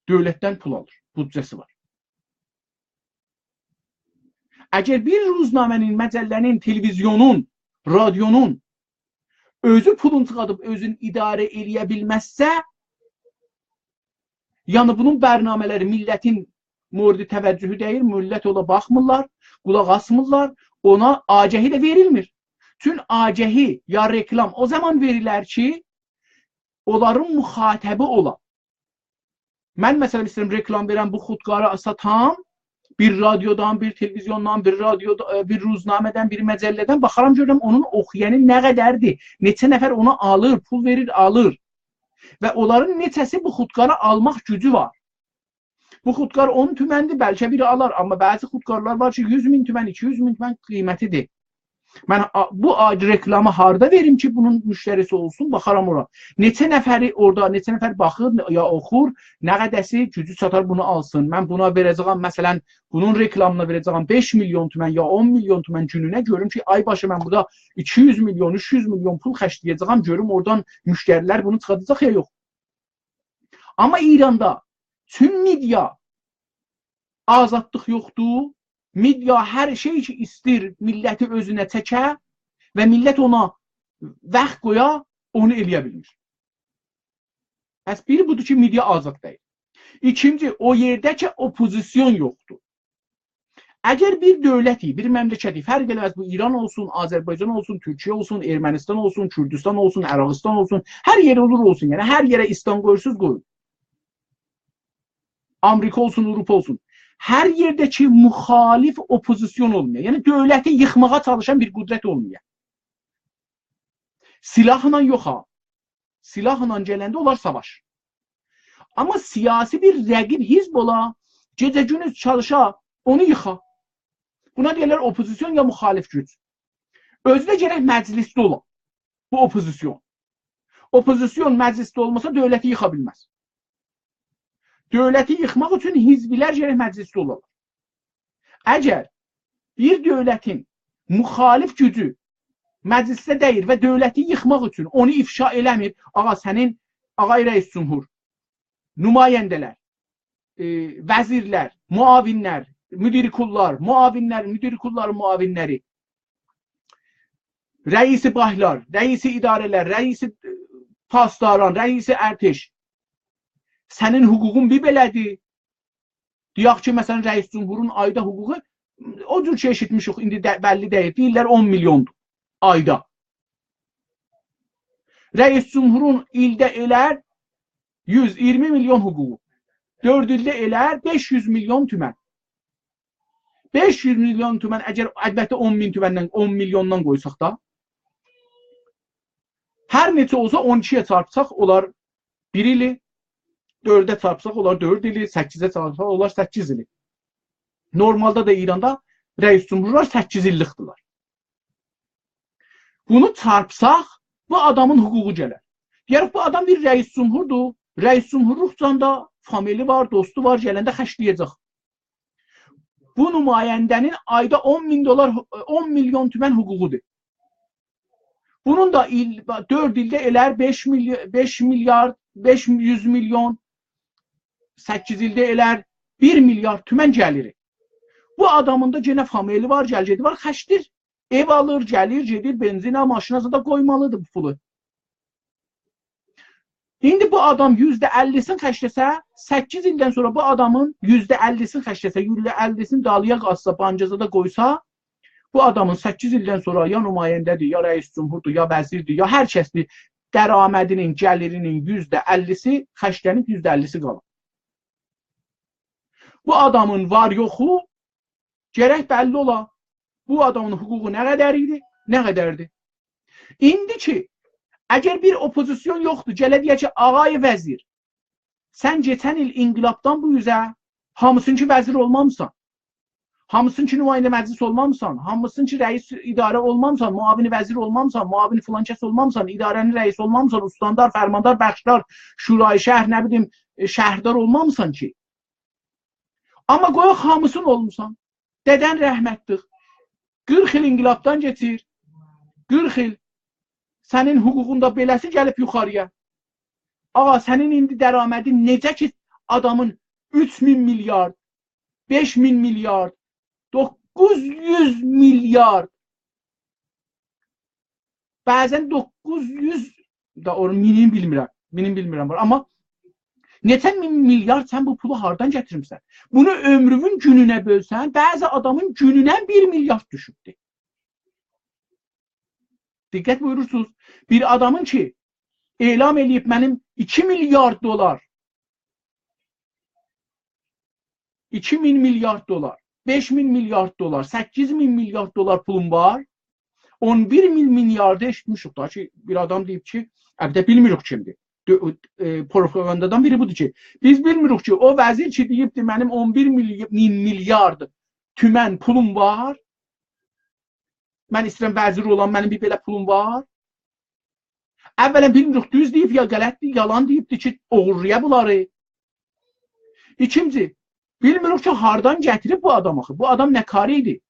دؤولتدن پول آلیر، بودجه‌سی وار. اگر بیر روزنامه‌نین، مجله‌نین، تلویزیونون، رادیونون اؤزو پولون چیخاردیب اؤزون اداره ائله‌یه بیلمزسه، یعنی بونون برنامه‌لری میللتین مورد توجهو دئییل، میللت اونا باخمیرلار، قولاق آسمیرلار. اونا آگهی ده وئریلمیر. چون آگهی یا رکلام او زامان وئریلر کی، اونلارین مخاطبی اولا. من، مثلا، ایسته‌ییرم رکلام وئرم، بو خودکاری ساتام، بیر رادیودان، بیر تلویزیوندان، بیر رادیو، ائ، بیر روزنامه‌دن، بیر مجله‌دن، باخارام، گؤرورم اونون اوخویانی نه قدردیر، نئچه نفر اونو آلیر، پول وئریر، آلیر. و اونلارین نئچه‌سی بو خودکاری آلماق گوجو وار. بو خودکار اون تومندیر، بلکه بیری آلار، آمما بعضی خودکارلار وار کی، یوز مین تومن، ایکی یوز مین تومن قیمتیدیر. من آ-، بو آ-، رکلامی هاردا وئریم کی، بونون مشتری‌سی اولسون، باخارام اورا. نئچه نفری اورادا، نئچه نفر باخیر یا اوخور، نه قده‌سی گوجو چاتار بونو آلسین. من بونا وئره‌جه‌یم، مثلا، بونون رکلامینا وئره‌جه‌یم بئش میلیون تومن یا اون میلیون تومن گونونه، گؤروم کی، آی باشی من بورادا ایکی یوز میلیون، اوچ یوز میلیون پول خرجله‌یه‌جه‌یم، گؤروم اورادان مشتری‌لر بونو چیخارداجاق یا یوخ. آمما ایراندا چون مئدیا آزادلیق یوخدور، مئدیا هر شئی کی ایسته‌ییر میللتی اؤزونه چکه و میللت اونا واخت قویا، اونو ائله‌یه بیلمیر. پس بیری بودور کی، مئدیا آزاد دئییل. ایکینجی، او یئرده کی، اوپوزیسیون یوخدور. اگر بیر دؤولتی، بیر مملکتی، فرق ائله‌مز، بو ایران اولسون، آذربایجان اولسون، تورکیه اولسون، ارمنستان اولسون، کوردوستان اولسون، عراقیستان اولسون، هر یئر اولور اولسون، یعنی هر یئره ایستان قویورسوز قویون. آمریکا اولسون، آوروپا اولسون. هر یئرده کی، مخالف اوپوزیسیون اولمایا، یعنی دؤولتی ییخماغا چالیشان بیر قدرت اولمایا. سلاحلا یوخ ها. سلاحلا گلنده اولار ساواش. آمما سیاسی بیر رقیب حزب اولا، گئجه گوندوز چالیشا، اونو ییخا. بونا دئییرلر اوپوزیسیون یا مخالف گوج. اؤزو ده گرک مجلسده اولا بو اوپوزیسیون. اوپوزیسیون مجلسده اولماسا دؤولتی ییخا بیلمز. دؤولتی ییخماق اوچون حزبلر گرک مجلسده اولالار. اگر بیر دؤولتین مخالف گوجو مجلسده دئییل و دؤولتی ییخماق اوچون اونو افشا ائله‌میر، آغا، سنین، آغای رئیس جمهور، نماینده‌لر، ائ، وزیرلر، معاونلر، مدیر کل‌لار، معاونلر، مدیر کل‌لارین معاونلری، رئیس بانکلار، رئیس اداره‌لر، رئیس، ائ، پاسداران، رئیس ارتش، سنین حقوقون بیر بئله‌دیر. دئیک کی، مثلا، رئیس جمهورون آیدا حقوقو، او جور کی، ائشیتمیشیک، ایندی ده، بللی دئییل، دئییرلر اون میلیوندور آیدا. رئیس جمهورون ایلده ائلر یوز اییرمی میلیون حقوقو. دؤرد ایلده ائلر بئش یوز میلیون تومن. بئش یوز میلیون تومن، اگر البته اون مین تومندن، اون میلیوندان قویساق دا، هر نئچه اولسا، اون ایکی‌یه چارپساق، اولار بیر ایلی، دؤرده چارپساق، اولار دؤرد ایلی، سککیزه چارپساق، اولار سککیز ایلی. نورمالدا دا ایراندا رئیس جمهورلار سککیز ایللیکدیرلر. بونو چارپساق، بو آدامین حقوقو گلر. دئیه‌ریک، بو آدام بیر رئیس جمهوردور. رئیس جمهورلوقجان دا فامیلی وار، دوستو وار، گلنده خرجله‌یه‌جک. بو نماینده‌نین آیدا اون مین دلار، اون میلیون تومن حقوقودور. بونون دا ایل، دؤرد ایلده ائلر بئش میلی-، بئش میلیارد، بئش یوز میلیون، سککیز ایلده ائلر بیر میلیارد تومن گلیری. بو آدامین دا یئنه فامیلی وار، گل گئدی وار، خرجلیر. ائو آلیر، گلیر، گئدیر، بنزینه، ماشینا زادا قویمالیدیر بو پولو. ایندی بو آدام یوزده اللی‌سینی خرجله‌سه، سککیز ایلدن سونرا بو آدامین یوزده اللی‌سینی خرجله‌سه، یوزده اللی‌سینی دالییا قازسا، بانکا زادا قویسا، بو آدامین سککیز ایلدن سونرا یا نماینده‌دیر، یا رئیس جمهوردور، یا وزیردیر، یا هر کسدیر، درآمدینین، گلیرینین یوزده اللی‌سی خرجلنیب، یوزده اللی‌سی قالیر. بو آدامین وار یوخو گرک بللی اولا. بو آدامین حقوقو نه قدر ایدی، نه قدردیر. ایندی کی، اگر بیر اوپوزیسیون یوخدور، گله دئیه کی، آغای وزیر، سن کئچن ایل انقلابدان بو اوزه هامیسینین کی وزیر اولمامیسان. هامیسینین کی نماینده مجلس اولمامیسان. هامیسینین کی رئیس اداره اولمامیسان، معاون وزیر اولمامیسان، معاون فلان کس اولمامیسان، اداره‌نین رئیسی اولمامیسان، استاندار، فرماندار، بخشدار، شورای شهر، نه بیلیم، ائ، شهردار اولمامیسان کی. آمما قویاق هامیسین اولموسان. دده‌ن رحمتلیک. قیرخ ایل انقلابدان کئچیر. قیرخ ایل. سنین حقوقون دا بئله‌سی گلیب یوخاری‌یا. آغا، سنین ایندی درآمدین نئجه کی آدامین اوچ مین میلیارد، بئش مین میلیارد، دوققوز یوز میلیارد، بعضا دوققوز یوز دا، او مینین بیلمیرم، مینین بیلمیرم وار. آمما نئچه مین میلیارد سن بو پولو هاردان گتیرمیسن؟ بونو عؤمرونون گونونه بؤلسن، بعضی آدامین گونونه بیر میلیارد دوشوبدور. دقت بویورورسونوز، بیر آدامین کی، اعلام ائله‌ییب منیم ایکی میلیارد دلار، ایکی مین میلیارد دلار، بئش مین میلیارد دلار، سککیز مین میلیارد دلار پولوم وار. اون بیر مین میلیاردی ائشیتمیشیک دا کی، بیر آدام دئییب کی، البته بیلمیریک کیمدیر. دؤ-، ائ، پروپاگاندادان بیری بودور کی، بیز بیلمیریک کی، او وزیر کی دئییبدی، منیم اون بیر میلی-، مین میلیارد تومن پولوم وار، من ایسته‌ییرم وزیر اولام، منیم بیر بئله پولوم وار. اولاً بیلمیریک، دوز دئییب یا غلطدیر، یالان دئییبدیر کی، اوغورلویا بونلاری. ایکینجی، بیلمیریک کی، هاردان گتیریب بو آدام آخی. بو آدام نه‌کاره ایدی؟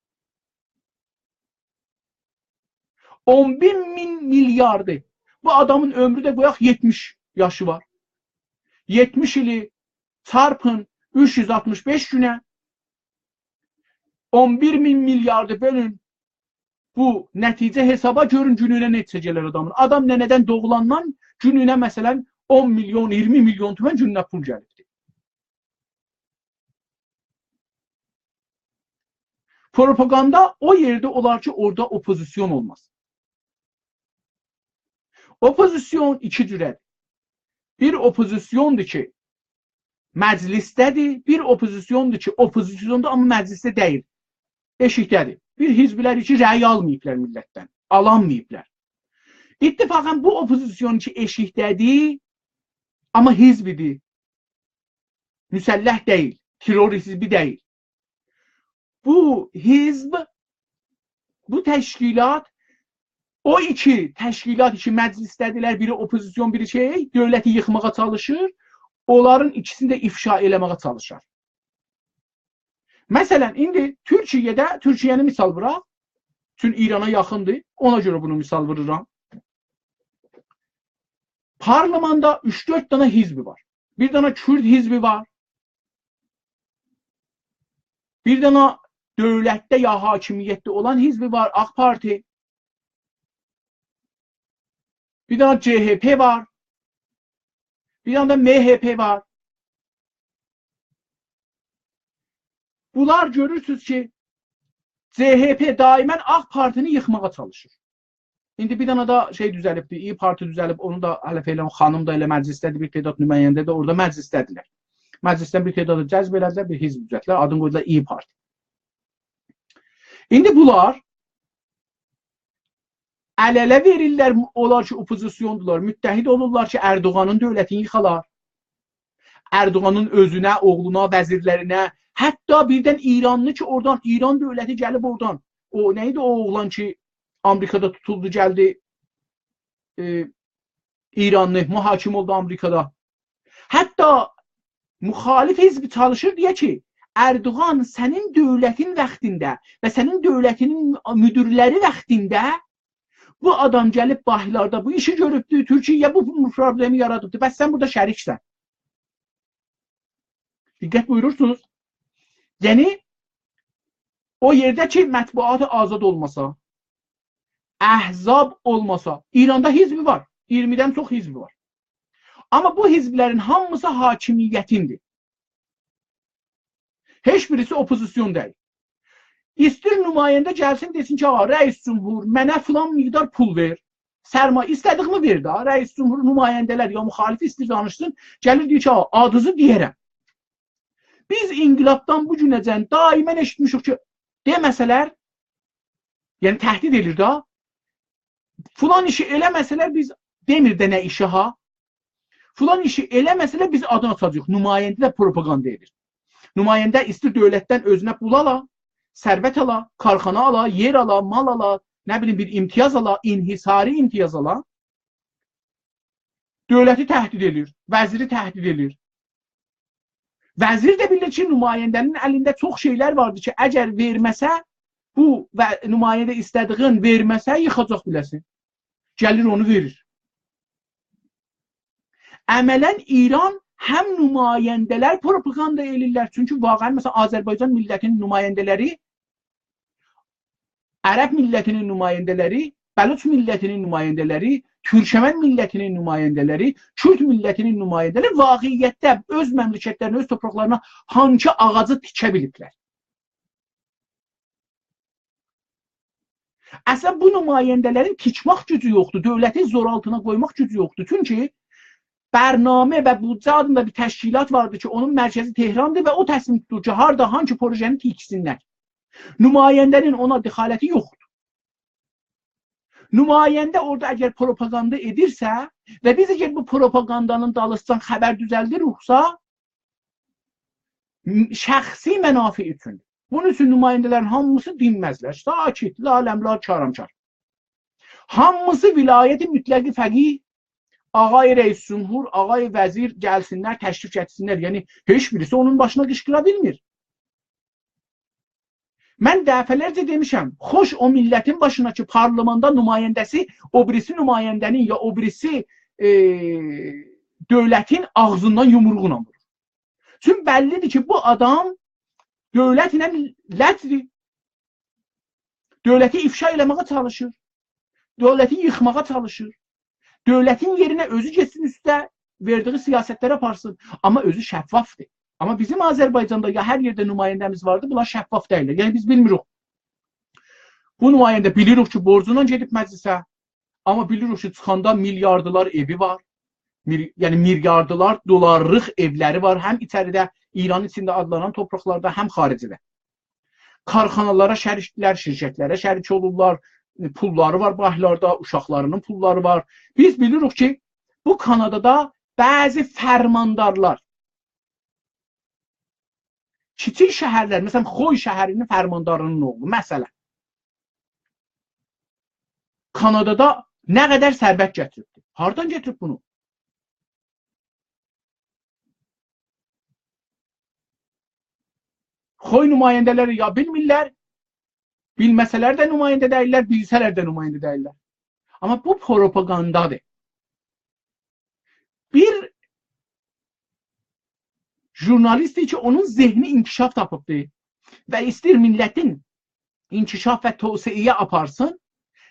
اون بیر مین میلیاردی. بو آدامین عؤمرو ده قویاق یئتمیش یاشی وار. یئتمیش ایلی چارپین اوچ یوز آلتمیش بئش گونه، اون بیر مین میلیاردی بؤلون بو نتیجه حسابا، گؤرون گونونه نئچه گلر آدامین. آدام ننه‌دن دوغولاندان گونونه، مثلاً، اون میلیون، اییرمی میلیون تومن گونونه پول گلیبدیر. پروپاگاندا او یئرده اولار کی، اورادا اوپوزیسیون اولماز. اوپوزیسیون ایکی جوره‌دیر. بیر اوپوزیسیوندور کی، مجلسده‌دیر، بیر اوپوزیسیوندور کی، اوپوزیسیوندور، آمما مجلسده دئییل. ائشیکده‌دیر. بیر حزبلر کی، رأی آلماییبلار میللتدن، آلانماییبلار. اتفاقاً بو اوپوزیسیون کی، ائشیکده‌دیر، آمما حزبیدیر. مسلح دئییل، ترور حزبی دئییل. بو حزب، بو تشکیلات، او ایکی تشکیلات کی، مجلسده‌دیرلر، بیری اوپوزیسیون، بیری شئی، دؤولتی ییخماغا چالیشیر، اونلارین ایکیسینی ده افشا ائله‌مه‌یه چالیشار. مثلاً، ایندی تورکیه‌ده، تورکیه‌نی مثال ووراق، چون ایرانا یاخیندیر، اونا گؤره بونو مثال وورورام. پارلماندا اوچ-دؤرد دنه حزب وار. بیر دنه کورد حزبی وار. بیر دنه دؤولتده یا حاکمیتده اولان حزبی وار، آک پارتی. بیر دنه ج‌ه‌پ وار. بیر دنه ده م‌ه‌پ وار. بونلار گؤرورسونوز کی، ج‌ه‌پ دائماً آک پارتینی ییخماغا چالیشیر. ایندی بیر دنه ده شئی دوزلیبدیر، ایی‌پارتی دوزلیب، اونو دا هله فعلاً خانیم دا ائله مجلسده‌دیر، بیر تعداد نماینده ده اورادا مجلسده‌دیرلر. مجلسدن بیر تعدادی جذب ائله‌دیلر، بیر حزب دوزلتدیلر، آدینی قویدولار ایی‌پارتی. ایندی بونلار ال-اله وئریرلر، اونلار کی، اوپوزیسیوندولار، متحد اولورلار کی، اردوغانین دؤولتینی ییخالار. اردوغانین اؤزونه، اوغلونا، وزیرلرینه، حتی بیردن ایرانلی کی، اورادان، ایران دؤولتی گلیب اورادان. او، نه ایدی او اوغلان کی، آمریکادا توتولدو، گلدی، ائ، ایرانلی، محاکمه اولدو آمریکادا. حتی مخالف حزب چالیشیر دئیه کی، اردوغان، سنین دؤولتین واختیندا و سنین دؤولتینین مدیرلری واختیندا بو آدام گلیب باهیلاردا بو ایشی گؤروبدو، تورکیه‌یه بو، بو پروبلئمی یارادیبدی. بس سن بورادا شریکسن. دقت بویورورسونوز. یعنی، او یئرده کی، مطبوعات آزاد اولماسا، احزاب اولماسا، ایراندا حزب وار، اییرمیدن چوخ حزب وار. آمما بو حزبلرین هامیسی حاکمیتیندیر. هئچ بیریسی اوپوزیسیون دئییل. ایستیر نماینده گلسین، دئسین کی، «آغا، رئیس جمهور، منه فلان مقدار پول وئر، سرمایه، ایسته‌دیگیمی وئر ده.» رئیس جمهور، نماینده‌لر یا مخالف ایستیر دانیشسین، گلیر دئییر کی، «آغا، آدینیزی دئیه‌رم.» بیز انقلابدان بو گونه‌جن دائماً ائشیتمیشیک کی، دئمه‌سه‌لر، یعنی تهدید ائله‌ییر ده، فلان ایشی ائله‌مه‌سه‌لر، بیز، دئمیر ده نه ایشی ها، فلان ایشی ائله‌مه‌سه‌لر، بیز آدینی آچاجاغیق. نماینده ده پروپاگاندا ائدیر. نماینده ایستیر دؤولتدن اؤزونه پول آلا، ثروت آلا، کارخانا آلا، یئر آلا، مال آلا، نه بیلیم، بیر امتیاز آلا، انحصاری امتیاز آلا. دؤولتی تهدید ائله‌ییر، وزیری تهدید ائله‌ییر. وزیر ده بیلیر کی، نماینده‌نین الینده چوخ شئیلر واردیر کی، اگر وئرمه‌سه، بو و نماینده ایسته‌دیگین وئرمه‌سه، ییخاجاق بیله‌سین. گلیر اونو وئریر. عملاً ایران هم نماینده‌لر پروپاگاندا ائله‌ییرلر، چونکی واقعاً، مثلاً، آذربایجان میللتینین نماینده‌لری، عرب میللتینین نماینده‌لری، بلوچ میللتینین نماینده‌لری، تورکمن میللتینین نماینده‌لری، کورد میللتینین نماینده‌لری واقعیتده اؤز مملکتلرینه، اؤز تورپاقلارینا هانسی آغاجی تیکه بیلیبلر؟ اصلاً بو نماینده‌لرین تیکمک گوجو یوخدور، دؤولتی زور آلتینا قویماق گوجو یوخدور. چونکی برنامه و بودجه آدیندا بیر تشکیلات واردی کی، اونون مرکزی تهراندیر و او تصمیم توتور کی، هاردا هانسی پروژه‌نی تیکسینلر. نماینده‌نین اونا دخالتی یوخدور. نماینده اورادا اگر پروپاگاندا ائدیرسه و بیز اگر بو پروپاگاندانین دالیسیجان خبر دوزلدیریکسا، م-، شخصی منافع اوچون. بونون اوچون نماینده‌لرین هامیسی دینمزلر. ساکت، لالم‌لال، کارام‌کار. هامیسی ولایت مطلق فقیه، آقای رئیس جمهور، آقای وزیر گلسینلر، تشریف گتیرسینلر. یعنی، هئچ بیریسی اونون باشینا قیشقیرا بیلمیر. من دفعه‌لرجه دئمیشم، خوش او میللتین باشینا کی، پارلماندا نماینده‌سی او بیریسی نماینده‌نین یا او بیریسی، ائ، دؤولتین آغزیندان یومروغلا وورور. چون بللی‌دیر کی، بو آدام دؤولت ایله لجدیر. دؤولتی افشا ائله‌مه‌یه چالیشیر. دؤولتی ییخماغا چالیشیر. دؤولتین یئرینه اؤزو گئتسین اوسته، وئردیگی سیاستلری آپارسین. آمما اؤزو شفافدیر. آمما بیزیم آذربایجاندا یا هر یئرده نماینده‌میز واردی، بونلار شفاف دئییللر. یعنی بیز بیلمیریک. بو نماینده بیلیریک کی، بورجونان گئدیب مجلسه، آمما بیلیریک کی، چیخاندا میلیاردلار ائوی وار. میر-، یعنی میلیاردلار دلارلیق ائولری وار. هم ایچریده، ایران ایچینده آدلانان تورپاقلاردا، هم خاریجده. کارخانالارا شریکدیلر، شرکتلره شریک اولورلار، پوللاری وار بانکلاردا، اوشاقلارینین پوللاری وار. بیز بیلیریک کی، بو کانادادا بعضی فرماندارلار، کیچیک شهرلر، مثلا، خوی شهرینین فرماندارینین اوغلو، مثلا، کانادادا نه قدر ثروت گتیریبدیر؟ هاردان گتیریب بونو؟ خوی نماینده‌لری یا بیلمیرلر، بیلمه‌سه‌لر ده نماینده دئییللر، بیلسه‌لر ده نماینده دئییللر. آمما بو پروپاگاندادیر. بیر ژورنالیستدیر کی، اونون ذهنی انکشاف تاپیبدیر و ایسته‌ییر میللتین انکشاف و توسعه‌یه آپارسین،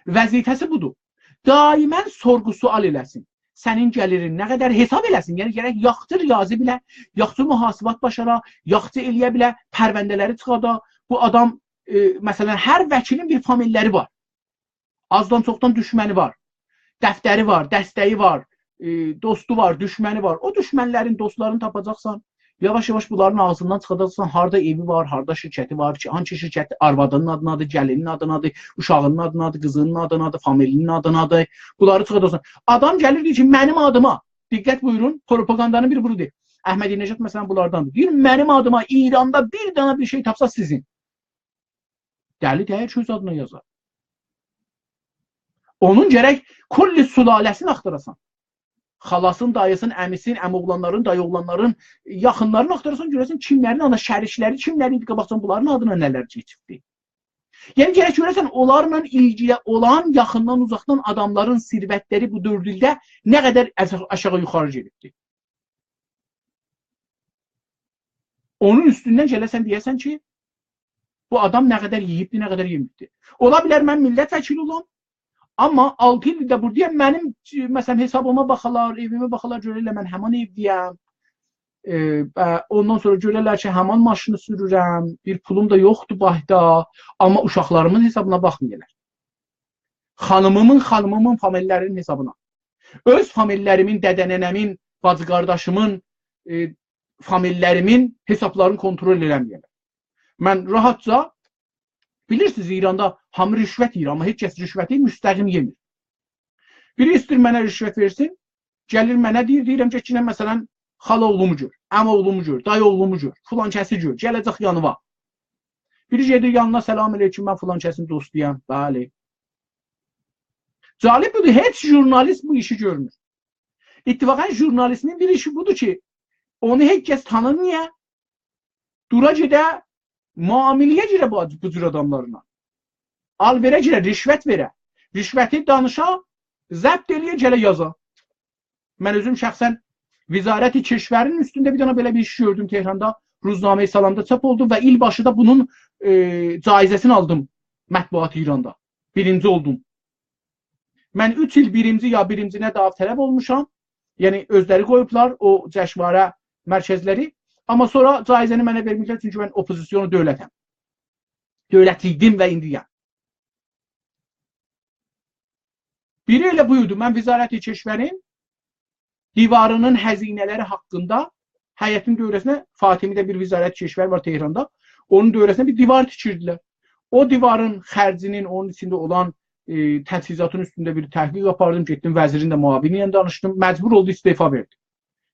وظیفه‌سی بودور. دائماً سورغو-سؤال ائله‌سین. سنین گلیرین نه قدر، حساب ائله‌سین. یعنی، گرک یاخشی ریاضی بیله، یاخشی محاسبات باشارا، یاخشی ائله‌یه بیله، پرونده‌لری چیخاردا. بو آدام، ائ، مثلا، هر وکیلین بیر فامیللری وار. آزدان چوخدان دوشمنی وار. دفتری وار، دسته‌یی وار، ائ، دوستو وار، دوشمنی وار. او دوشمنلرین، دوستلارینی تاپاجاقسان، یاواش-یاواش بونلارین آغزیندان چیخاجاقسان، هاردا ائوی وار، هاردا شرکتی وار، کی، هانسی شرکت آروادینین آدینادیر، گلینین آدینادیر، اوشاغینین آدینادیر، قیزینین آدینادیر، فامیلینین آدینادیر. بونلاری چیخاجاقسان. آدام گلیر، دئییر کی، منیم آدیما، دقت بویورون، پروپاگاندانین بیری بودور. احمدی‌نژاد، مثلا، بونلارداندیر. دئییر، منیم آدیما ایراندا بیر دنه بیر شئی تاپسا سیزین. دلی دئییل کی، اؤز آدینا یازار. اونون گرک کل سلاله‌سینی آختاراسان. خالاسین، داییسین، عمیسین، عمی‌اوغلانلارین، دایی‌اوغلانلارین، یاخینلارین آختاراسان، گؤره‌سن کیملرین آدینا، شریکلری کیملر ایدی، قاباقجان بونلارین آدینا نه‌لر کئچیبدی. یعنی، گرک گؤره‌سن، اونلارلا ایلگیلی اولان، یاخیندان، اوزاقدان آداملارین ثروتلری بو دؤرد ایلده نه قدر آشا-، آشاغی یوخاری گئدیبدی. اونون اوستوندن گله‌سن دئیه‌سن کی، بو آدام نه قدر یئییبدی، نه قدر یئمه‌ییبدی. اولا بیلر من میللت وکیلی اولام، آمما آلتی ایلدیر ده بوردایام، منیم، مثلا، حسابیما باخالار، ائویمه باخالار، گؤررلر من همان ائوده‌یم. ائ، و اوندان سونرا گؤررلر کی، همان ماشینی سورورم، بیر پولوم دا یوخدور بانکدا، آمما اوشاقلاریمین حسابینا باخمایرلار. خانیمیمین، خانیمیمین فامیللرینین حسابینا. اؤز فامیللریمین، دده‌ننه‌مین، باجی-قارداشیمین، ائ، فامیللریمین حسابلارینی کنترل ائله‌مه‌یرلر. من راحتجا، بیلیرسینیز، ایراندا هامی رشوت یئییر، آمما هئچ کس رشوتی مستقیم یئمیر. بیری ایسته‌ییر منه رشوت وئرسین، گلیر منه دئییر، دئییرم، «گئت کی، مثلا، خالااوغلومو گؤر، عمی‌اوغلومو گؤر، دایی‌اوغلومو گؤر، فلان‌کسی گؤر، گله‌جک یانیوا.» بیری گئدیر یانینا، «سلام علیکم، من فلان‌کسین دوستویام.» بلی. جالب بودور، هئچ ژورنالیست بو ایشی گؤرمور. اتفاقا ژورنالیستین بیر ایشی بودور کی، اونو هئچ کس تانیمایا، دورا گئده معامله‌یه گیره بو، بو جور آداملارلا. آل‌وئره گیره، رشوت وئره. رشوتی دانیشا، ضبط ائله‌یه، گله یازا. من اؤزوم شخصا وزارت کشورین اوستونده بیر دنه بئله بیر ایش گؤردوم تهراندا. روزنامه سلامدا چاپ اولدو و ایلباشی دا بونون، ائ، جایزه‌سینی آلدیم مطبوعات ایراندا. بیرینجی اولدوم. من اوچ ایل بیرینجی یا بیرینجی نه داوطلب اولموشام. یعنی اؤزلری قویوبلار او جشنواره مرکزلری. آمما سونرا جایزه‌نی منه وئرمیرلر، چونکی من اوپوزیسیونو دؤولتم. دؤولت ایدیم و ایندی‌یم. بیری ائله بویدو. من وزارت کشورین دیوارینین هزینه‌لری حاقیندا حیطین دؤوره‌سینه، فاطمی‌ده بیر وزارت کشور وار تهراندا، اونون دؤوره‌سینه بیر دیوار تیکیردیلر. او دیوارین خرجینین، اونون ایچینده اولان، ائ، تجهیزاتین اوستونده بیر تحقیق آپاردیم، گئتدیم وزیرین ده معاونی ایله دانیشدیم، مجبور اولدو استعفا وئردی.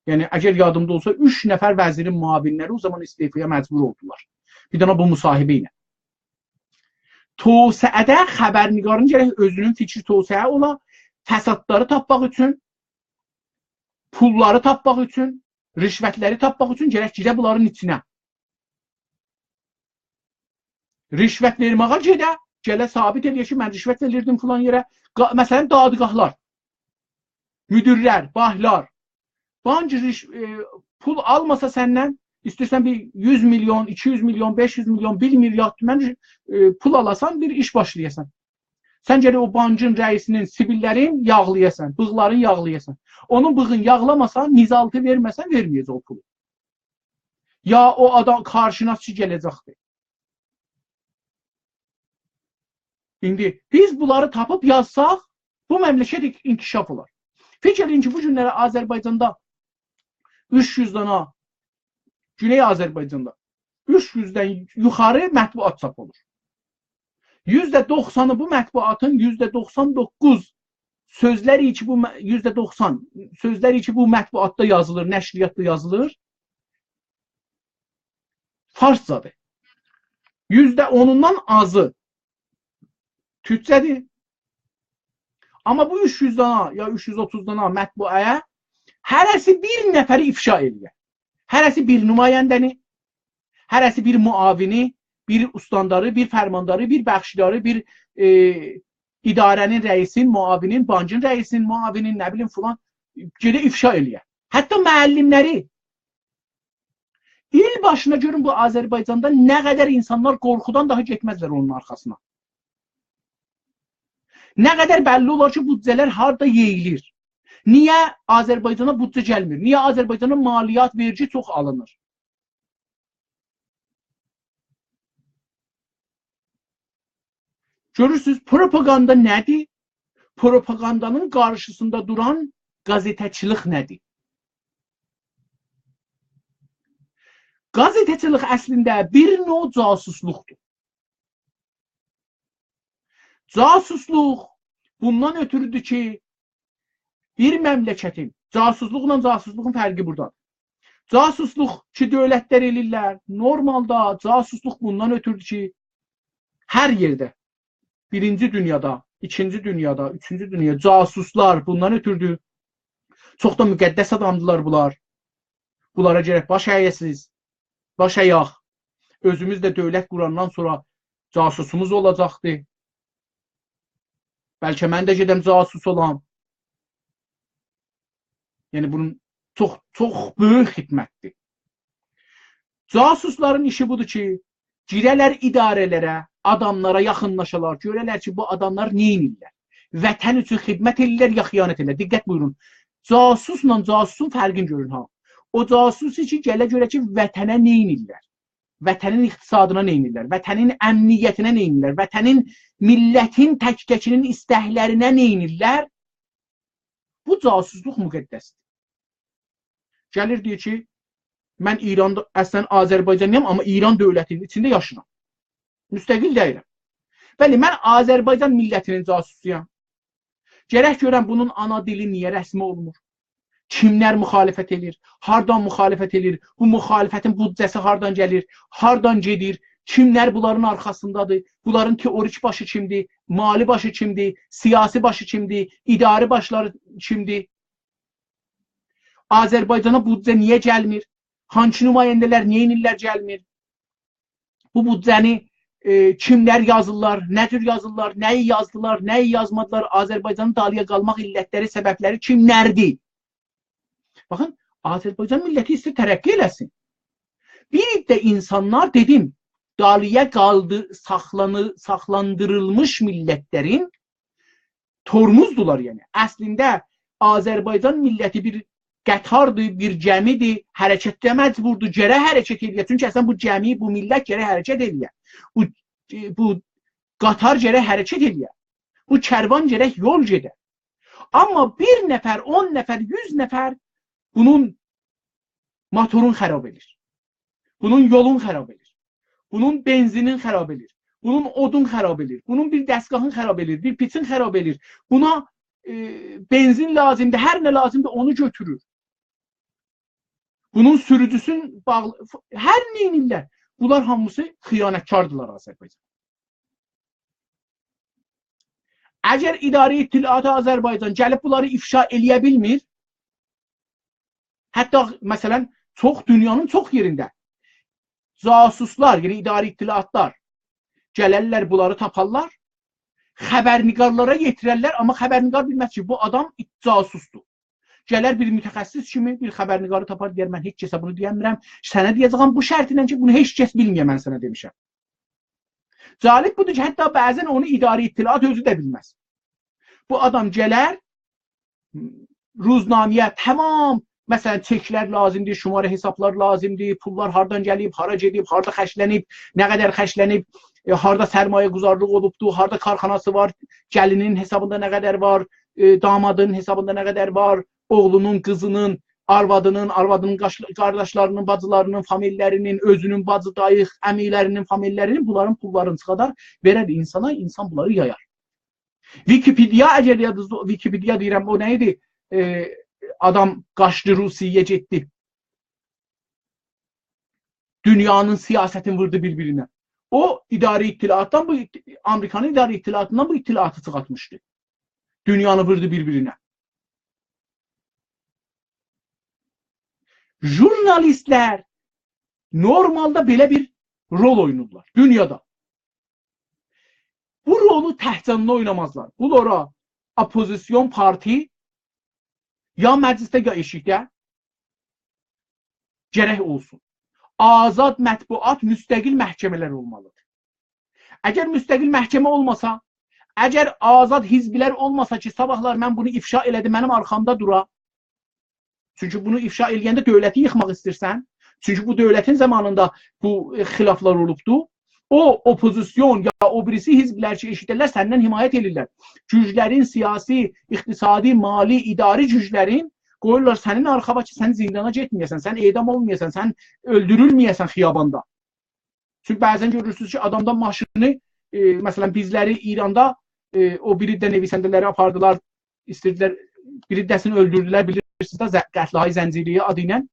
یعنی، اگر یادیمدا اولسا، اوچ نفر وزیرین معاونلری او زامان استعفایا مجبور اولدولار. بیر دنه بو مصاحبه ایله. توسعه‌ده خبرنگارین گرک اؤزونون فیکری توسعه اولا، فسادلاری تاپماق اوچون، پوللاری تاپماق اوچون، رشوتلری تاپماق اوچون گرک گیره بونلارین ایچینه. رشوت وئرمه‌یه گئده، گله ثابت ائله‌یه کی، من رشوت وئریردیم فلان یئره. قا-، مثلا، دادگاهلار، مدیرلر، بانکلار. بانک رش-، ائ، پول آلماسا سندن، ایسته‌ییرسن بیر یوز میلیون، ایکی یوز میلیون، بئش یوز میلیون، بیر میلیارد تومن، ائ، پول آلاسان، بیر ایش باشلایاسان. سن گرک او بانکین رئیسینین سیبیللرین یاغلایاسان، بیغلارین یاغلایاسان. اونون بیغین یاغلاماسان، نیزالتی وئرمه‌سن، وئرمه‌یه‌جک او پولو. یا او آدام کارشناس کی گله‌جکدیر. ایندی بیز بونلاری تاپیب یازساق، بو مملکت انک-، انکشاف اولار. فیکیر ائدین کی، بو گونلری آذربایجاندا اوچ یوز دانا، گونئی آذربایجاندا اوچ یوزدن یوخاری مطبوعات چاپ اولور. یوزده دوخسانی بو مطبوعاتین، یوزده دوخسان دوققوز سؤزلری کی، بو م-، یوزده دوخسان سؤزلری کی، بو مطبوعاتدا یازیلیر، نشریاتدا یازیلیر، فارسجادیر. یوزده اونوندان آزی تورکجه‌دیر. آمما بو اوچ یوز دانا یا اوچ یوز اوتوز دانا مطبوعه‌یه هره‌سی بیر نفری افشا ائله‌یه. هره‌سی بیر نماینده‌نی، هره‌سی بیر معاونی، بیر استانداری، بیر فرمانداری، بیر بخشداری، بیر، ائ، اداره‌نین رئیسین، معاونین، بانکین رئیسین، معاونین، نه بیلیم، فلان، گئده افشا ائله‌یه. حتی معلملری. ایل باشینا گؤرون بو آذربایجاندا نه قدر اینسانلار قورخودان داها گئتمزلر اونون آرخاسینا. نه قدر بللی اولار کی، بودجه‌لر هاردا یئییلیر. نییه آذربایجانا بودجه گلمیر؟ نییه آذربایجانا مالیات، وئرگی چوخ آلینیر؟ گؤرورسونوز، پروپاگاندا نه‌دیر؟ پروپاگاندانین قارشیسیندا دوران قازئته‌چیلیک نه‌دیر؟ قازئته‌چیلیک اصلینده بیر نوع جاسوسلوقدور. جاسوسلوق بوندان اؤتورودور کی، بیر مملکتین، جاسوسلوقلا جاسوسلوغون فرقی بورادادیر. جاسوسلوق کی، دؤولتلر ائله‌ییرلر، نورمالدا جاسوسلوق بوندان اؤتورودور کی، هر یئرده، بیرینجی دونیادا، ایکینجی دونیادا، اوچونجو دونیا جاسوسلار بوندان اؤتوردو. چوخ دا مقدس آدامدیلار بونلار. بونلارا گرک باش اَیه‌سیز، باش اَیک. اؤزوموز ده دؤولت قوراندان سونرا جاسوسوموز اولاجاقدی. بلکه من ده گئدم جاسوس اولام. یعنی بونون چوخ، چوخ بؤیوک خدمتدیر. جاسوسلارین ایشی بودور کی، گیره‌لر اداره‌لره، آداملارا یاخینلاشالار، گؤره‌لر کی، بو آداملار نه ائدیرلر؟ وطن اوچون خدمت ائدیرلر، یا خیانت ائدیرلر؟ دقت بویورون. جاسوسلا جاسوسون فرقینی گؤرون ها. او جاسوس کی، گله گؤره کی، وطنه نه ائدیرلر؟ وطنین اقتصادینا نه ائدیرلر؟ وطنین امنیتینه نه ائدیرلر؟ وطنین، میللتین تک‌تکینین ایستکلرینه نه ائدیرلر؟ بو جاسوسلوق مقدسدیر. گلیر دئییر کی، من ایراندا، اصلا آذربایجانلی‌یام، آمما ایران دؤولتینین ایچینده یاشیرام. مستقل دئییلم. بلی، من آذربایجان میللتینین جاسوسویام. گرک گؤرم بونون آنا دیلی نییه رسمی اولمور؟ کیملر مخالفت ائله‌ییر؟ هاردان مخالفت ائله‌ییر؟ بو مخالفتین بودجه‌سی هاردان گلیر؟ هاردان گئدیر؟ کیملر بونلارین آرخاسیندادیر؟ بونلارین تئوریک باشی کیمدیر؟ مالی باشی کیمدیر؟ سیاسی باشی کیمدیر؟ اداری باشلاری کیمدیر؟ آذربایجانا بودجه نییه گلمیر؟ هانسی نماینده‌لر نییه ائدیرلر گلمیر؟ بو بودجه‌نی، ائ، کیملر یازیرلار، نه جور یازیرلار، نه‌یی یازدیلار، نه‌یی یازمادیلار، آذربایجانین دالییا قالماق علتلری، سببلری کیملردیر؟ باخین، آذربایجان میللتی ایسته‌ییر ترقی ائله‌سین. بیر عده اینسانلار، دئدیم، دالییا قالدی، ساخلانی-، ساخلاندیریلمیش میللتلرین تورموزدولار، یعنی. اصلینده آذربایجان میللتی بیر قطاردیر، بیر گمی‌دیر، حرکته مجبوردور، گرک حرکت ائله‌یه. چونکی اصلا بو گمی، بو میللت گرک حرکت ائله‌یه. بو، بو قطار گرک حرکت ائله‌یه. بو کروان گرک یول گئده. آمما بیر نفر، اون نفر، یوز نفر بونون موتورون خراب ائدیر. بونون یولون خراب ائدیر. بونون بنزینین خراب ائدیر. بونون اودون خراب ائدیر. بونون بیر دستگاهین خراب ائدیر. بیر پیچین خراب ائدیر. بونا، ائ، بنزین لازیمدیر. هر نه لازیمدیر، اونو گؤتورور. بونون سوروجوسون باغلی، هر نه ائدیرلر. بونلار هامیسی خیانتکاردیلار آذربایجان. اگر اداره اطلاعات آذربایجان گلیب بونلاری افشا ائله‌یه بیلمیر، حتی، مثلا، چوخ، دونیانین چوخ یئرینده جاسوسلار، یعنی اداره اطلاعاتلار گلرلر، بونلاری تاپارلار، خبرنگارلارا یئتیررلر، آمما خبرنگار بیلمز کی، بو آدام جاسوسدور. گلر بیر متخصص کیمی بیر خبرنگاری تاپار، دئیر: «من هئچ کسه بونو دئیه‌میرم، سنه دئیه‌جه‌یم بو شرط ایله کی، بونو هئچ کس بیلمه‌یه، من سنه دئمیشم.» جالب بودور کی، حتی بعضا اونو اداره اطلاعات اؤزو ده بیلمز. بو آدام گلر، روزنامه‌یه تمام، مثلا، چکلر لازیمدیر، شماره حسابلار لازیمدیر، پوللار هاردان گلیب، هارا گئدیب، هاردا خرجلنیب، نه قدر خرجلنیب، ائ، هاردا سرمایه‌گذارلیق اولوبدو، هاردا کارخاناسی وار، گلینین حسابیندا نه قدر وار، ائ، دامادین حسابیندا نه قدر وار، اوغلونون، قیزینین، آروادینین، آروادینین قاش-، قارداشلارینین، باجیلارینین، فامیللرینین، اؤزونون باجی، دایی، عمیلرینین، فامیللرینین، بونلارین پوللارینی چیخادار، وئرر اینسانا، اینسان بونلاری یایار. ویکی‌پئدیا، اگر یادینیزدا، ویکی‌پئدیا دئییرم، او نه ایدی؟ ائ، آدام قاچدی، روسیه‌یه گئتدی. دونیانین سیاستینی ووردو بیر-بیرینه. او، اداره اطلاعاتدان بو، آمریکانین اداره اطلاعاتیندان بو اطلاعاتی چیخارتمیشدی. دونیانی ووردو بیر-بیرینه. ژورنالیستلر نورمالدا بئله بیر رول اوینایرلار دونیادا. بو رولو تک‌جانینا اوینامازلار. بونلارا اوپوزیسیون پارتی یا مجلسده، یا ائشیکده گرک اولسون. آزاد مطبوعات، مستقل محکمه‌لر اولمالیدیر. اگر مستقل محکمه اولماسا، اگر آزاد حزبلر اولماسا کی، صاباحلار من بونو افشا ائله‌دیم، منیم آرخامدا دورا. چونکی بونو افشا ائله‌ینده دؤولتی ییخماق ایسته‌ییرسن. چونکی بو دؤولتین زامانیندا بو، ائ، خلافلار اولوبدو. او اوپوزیسیون یا او بیریسی حزبلر کی، ائشیدیرلر، سندن حمایت ائدیرلر. گوجلرین سیاسی، اقتصادی، مالی، اداری گوجلرین قویورلار سنین آرخاوا کی، سن زیندانا گئتمه‌یه‌سن، سن اعدام اولمایاسان، سن اؤلدورولمه‌یه‌سن خیاباندا. چونکی بعضا گؤرورسونوز کی، آدامدان ماشینی، ائ، مثلا، بیزلری ایراندا، ائ، او بیر عده نویسنده‌لری آپاردیلار، ایسته‌دیلر، بیر عده‌سینی اؤلدوردولر، بیلیرسینیز ده، ز-، قتل‌های زنجیره‌ای آدی ایله.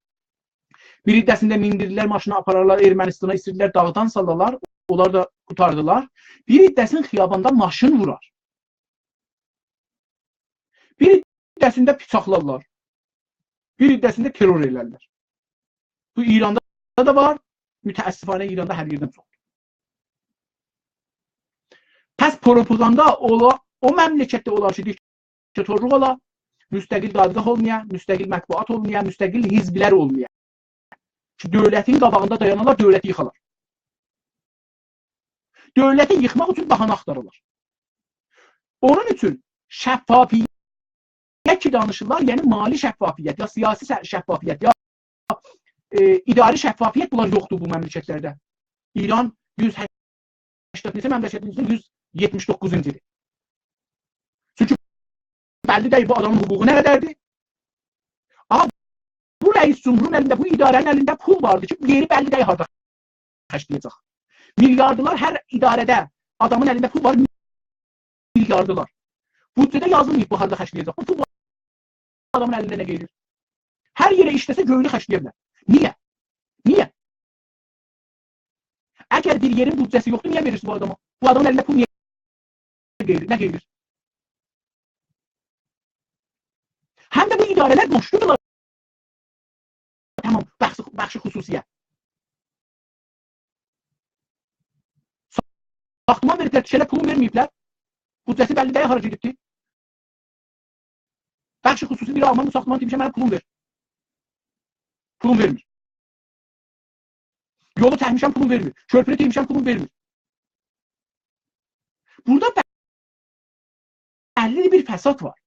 بیر عده‌سینی ده میندیردیلر ماشینا، آپارارلار ارمنیستانا، ایسته‌دیلر داغدان سالالار، اونلار دا قوتاردیلار. بیر عده‌سینی خیاباندا ماشین وورار. بیر عده‌سینی ده پیچاقلارلار. بیر عده‌سینی ده ترور ائلرلر. بو ایراندا دا وار، متأسفانه ایراندا هر یئردن چوخدور. پس پروپاگاندا اولا، او مملکتده اولار کی، دیکتاتورلوق اولا، مستقل دادگاه اولمایا، مستقل مطبوعات اولمایا، مستقل حزبلر اولمایا. کی، دؤولتین قاباغیندا دایانالار، دؤولتی ییخالار. دؤولتی ییخماق اوچون بهانه آختارالار. اونون اوچون شفافیت کی دانیشیرلار، یعنی مالی شفافیت، یا سیاسی ش-، شفافیت، یا، ائ، اداری شفافیت، بونلار یوخدور بو مملکتلرده. ایران یوز هشتاد نئچه مملکتین ایچینده یوز یئتمیش دوققوزونجودور. چونکی بللی دئییل بو آدامین حقوقو نه قدردیر. آمما بو رئیس جمهورون الینده، بو اداره‌نین الینده پول واردی کی، یئری بللی دئییل هاردا خرجله‌یه‌جک. میلیاردلار هر اداره‌ده آدامین الینده پول وار، میلیاردلار. بودجه‌ده یازیلماییب بو هاردا خرجله‌یه‌جک. بو پول آدامین الینده نه قئییریر؟ هر یئره ایشله‌سه گؤیونو خرجله‌یه بیلر. نییه؟ نییه؟ اگر بیر یئرین بودجه‌سی یوخدور، نییه وئریرسینیز بو آداما؟ بو آدامین الینده پول نییه قئییریر؟ نه قئییریر؟ هم ده بو اداره‌لر بورجلودولار تمام بخش، بخش خصوصی‌یه. ساختمان وئریبلر، کیشه‌لر پولون وئرمه‌ییبلر. بودجه‌سی بللی دئییل هارا گئدیبدی. بخش خصوصی دئییر: «آلمان بو ساختمانی تیکمیشم، منه پولون وئر.» پولون وئرمیر. یولو تیکمیشم، پولون وئرمیر. کؤرپونو تیکمیشم، پولون وئرمیر. بورادا بللی بیر فساد وار.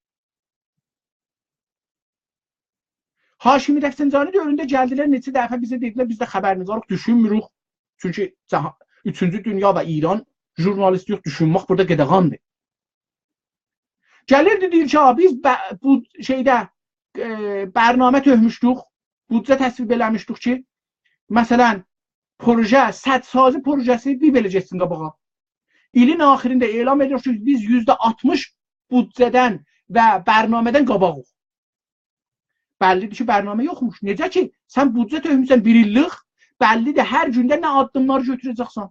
هاشمی رفسنجانی دؤورونده گلدیلر، نئچه دفعه بیزه دئدیلر، بیز ده خبرنگاریق، دوشونموروک. چونکی جها-، اوچونجو دونیا و ایران ژورنالیست یوخ، دوشونمک بورادا قاداغاندیر. گلیردی، دئییر کی، «ها، بیز ب-، بو شئیده، ائ، برنامه تؤکموشدوک، بودجه تصویب ائله‌میشدیک کی، مثلا، پروژه، سدسازی پروژه‌سی بیر بئله گئتسین قاباغا. ایلین آخیرینده اعلام ائدیریک کی، بیز یوزده آلتمیش بودجه‌دن و برنامه‌دن قاباغیق.» بللی‌دیر کی، برنامه یوخموش. نئجه کی، سن بودجه تؤکموسن بیر ایللیک، بللی‌دیر هر گونده نه آددیملاری گؤتوره‌جکسن.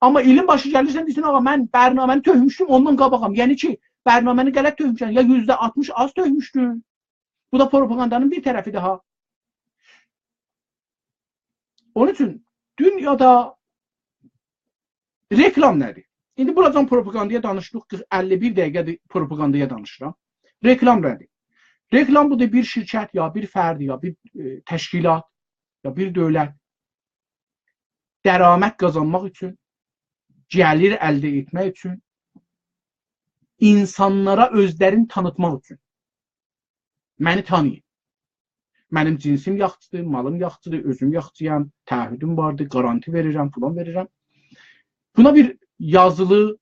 آمما ایلین باشی گلیرسن، دئییرسن، «آغا، من برنامه‌نی تؤکموشدوم، اوندان قاباغام.» یعنی کی، برنامه‌نی غلط تؤکموشسن، یا یوزده آلتمیش آز تؤکموشدون. بو دا پروپاگاندانین بیر طرفی‌دیر ها. اونون اوچون دونیادا رکلام نه‌دیر؟ ایندی بوراجان پروپاگاندایا دانیشدیق، قیرخ، اللی بیر دقیقه‌دیر پروپاگاندایا دانیشیرام. رکلام نه‌دیر؟ رکلام بودور، بیر شرکت یا بیر فرد یا بیر، ائ، تشکیلات یا بیر دؤولت درآمد قازانماق اوچون، گلیر الده ائتمک اوچون، اینسانلارا اؤزلرینی تانیتماق اوچون. منی تانییین. منیم جنسیم یاخچیدیر، مالیم یاخچیدیر، اؤزوم یاخچییام، تعهدوم واردیر، گارانتی وئریرم، فلان وئریرم. بونا بیر یازیلی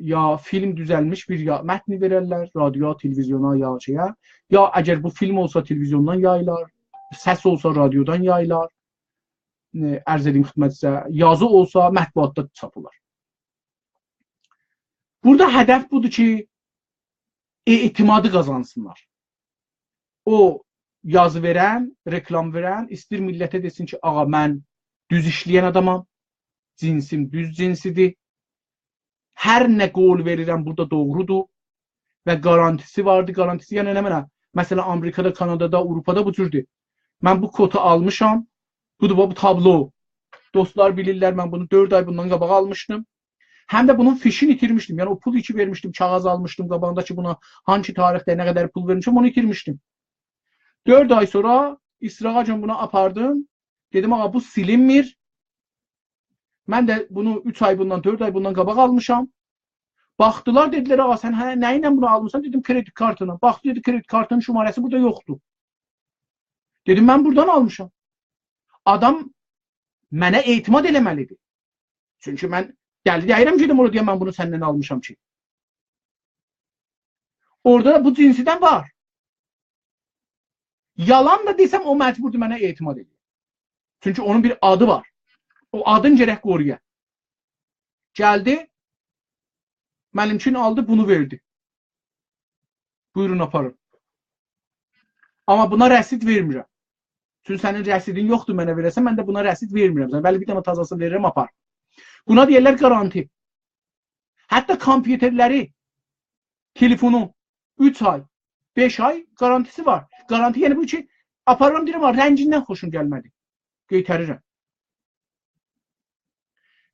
یا فیلم دوزلمیش بیر یا-، متنی وئررلر، رادیویا، تلویزیونا یا شئیه. یا اگر بو فیلم اولسا، تلویزیوندان یاییلار، سس اولسا، رادیودان یاییلار. ائ، عرض ائدیم خدمتینیزه، یازی اولسا، مطبوعاتدا چاپیلار. بورادا هدف بودور کی، اعتمادی قازانسینلار. او یازی وئرن، رکلام وئرن ایسته‌ییر میللته دئسین کی، «آغا، من دوز ایشله‌ین آدامام، جنسیم دوز جنسیدیر، هر نه قول وئریرم بورادا دوغرودور و گارانتی‌سی واردیر.» گارانتی‌سی یعنی نمنه؟ مثلا، آمریکادا، کانادادا، آوروپادا بو جوردور. من بو کوتو آلمیشام. بودور، بو تابلو. دوستلار بیلیرلر، من بونو دؤرد آی بوندان قاباق آلمیشدیم. هم ده بونون فیشینی ایتیرمیشدیم. یعنی او پول کی وئرمیشدیم، کاغیذ آلمیشدیم قاباغیندا کی، بونا هانسی تاریخده نه قدر پول وئرمیشم، اونو ایتیرمیشدیم. دؤرد آی سونرا ایسراغاجان بونو آپاردیم. دئدیم، «آغا، بو سیلینمیر. من ده بونو اوچ آی بوندان، دؤرد آی بوندان قاباق آلمیشام.» باخدیلار، دئدیلر، «آغا، سن هه، نه ایله بونو آلمیسان؟» دئدیم، «کردیت کارتینا.» باخدی، دئدی، «کردیت کارتینین شماره‌سی بورادا یوخدور.» دئدیم، «من بورادان آلمیشام.» آدام منه اعتماد ائله‌مه‌لیدیر. چونکی من دلی دئییرم، گئدیم اورادا دئیم، «من بونو سندن آلمیشام کی.» اورادا دا بو جنسیدن وار. یالان دا دئسم، او مجبوردور منه اعتماد ائدیر. چونکی اونون بیر آدی وار. او آدینی گرک قورویا. گلدی، منیمکینی آلدی، بونو وئردی. «بویورون، آپارین.» آمما بونا رسید وئرمیرم. چونکی سنین رسیدین یوخدور منه وئره‌سن، من ده بونا رسید وئرمیرم. سن، بلی، بیر دنه تازاسینی وئریرم، آپار. بونا دئییرلر گارانتی. حتی کامپیوترلری، تلفونو اوچ آی، بئش آی گارانتی‌سی وار. گارانتی یعنی بو کی، آپاریرام، دئییرم، «آ، رنگیندن خوشوم گلمه‌دی.» قئیتریرم.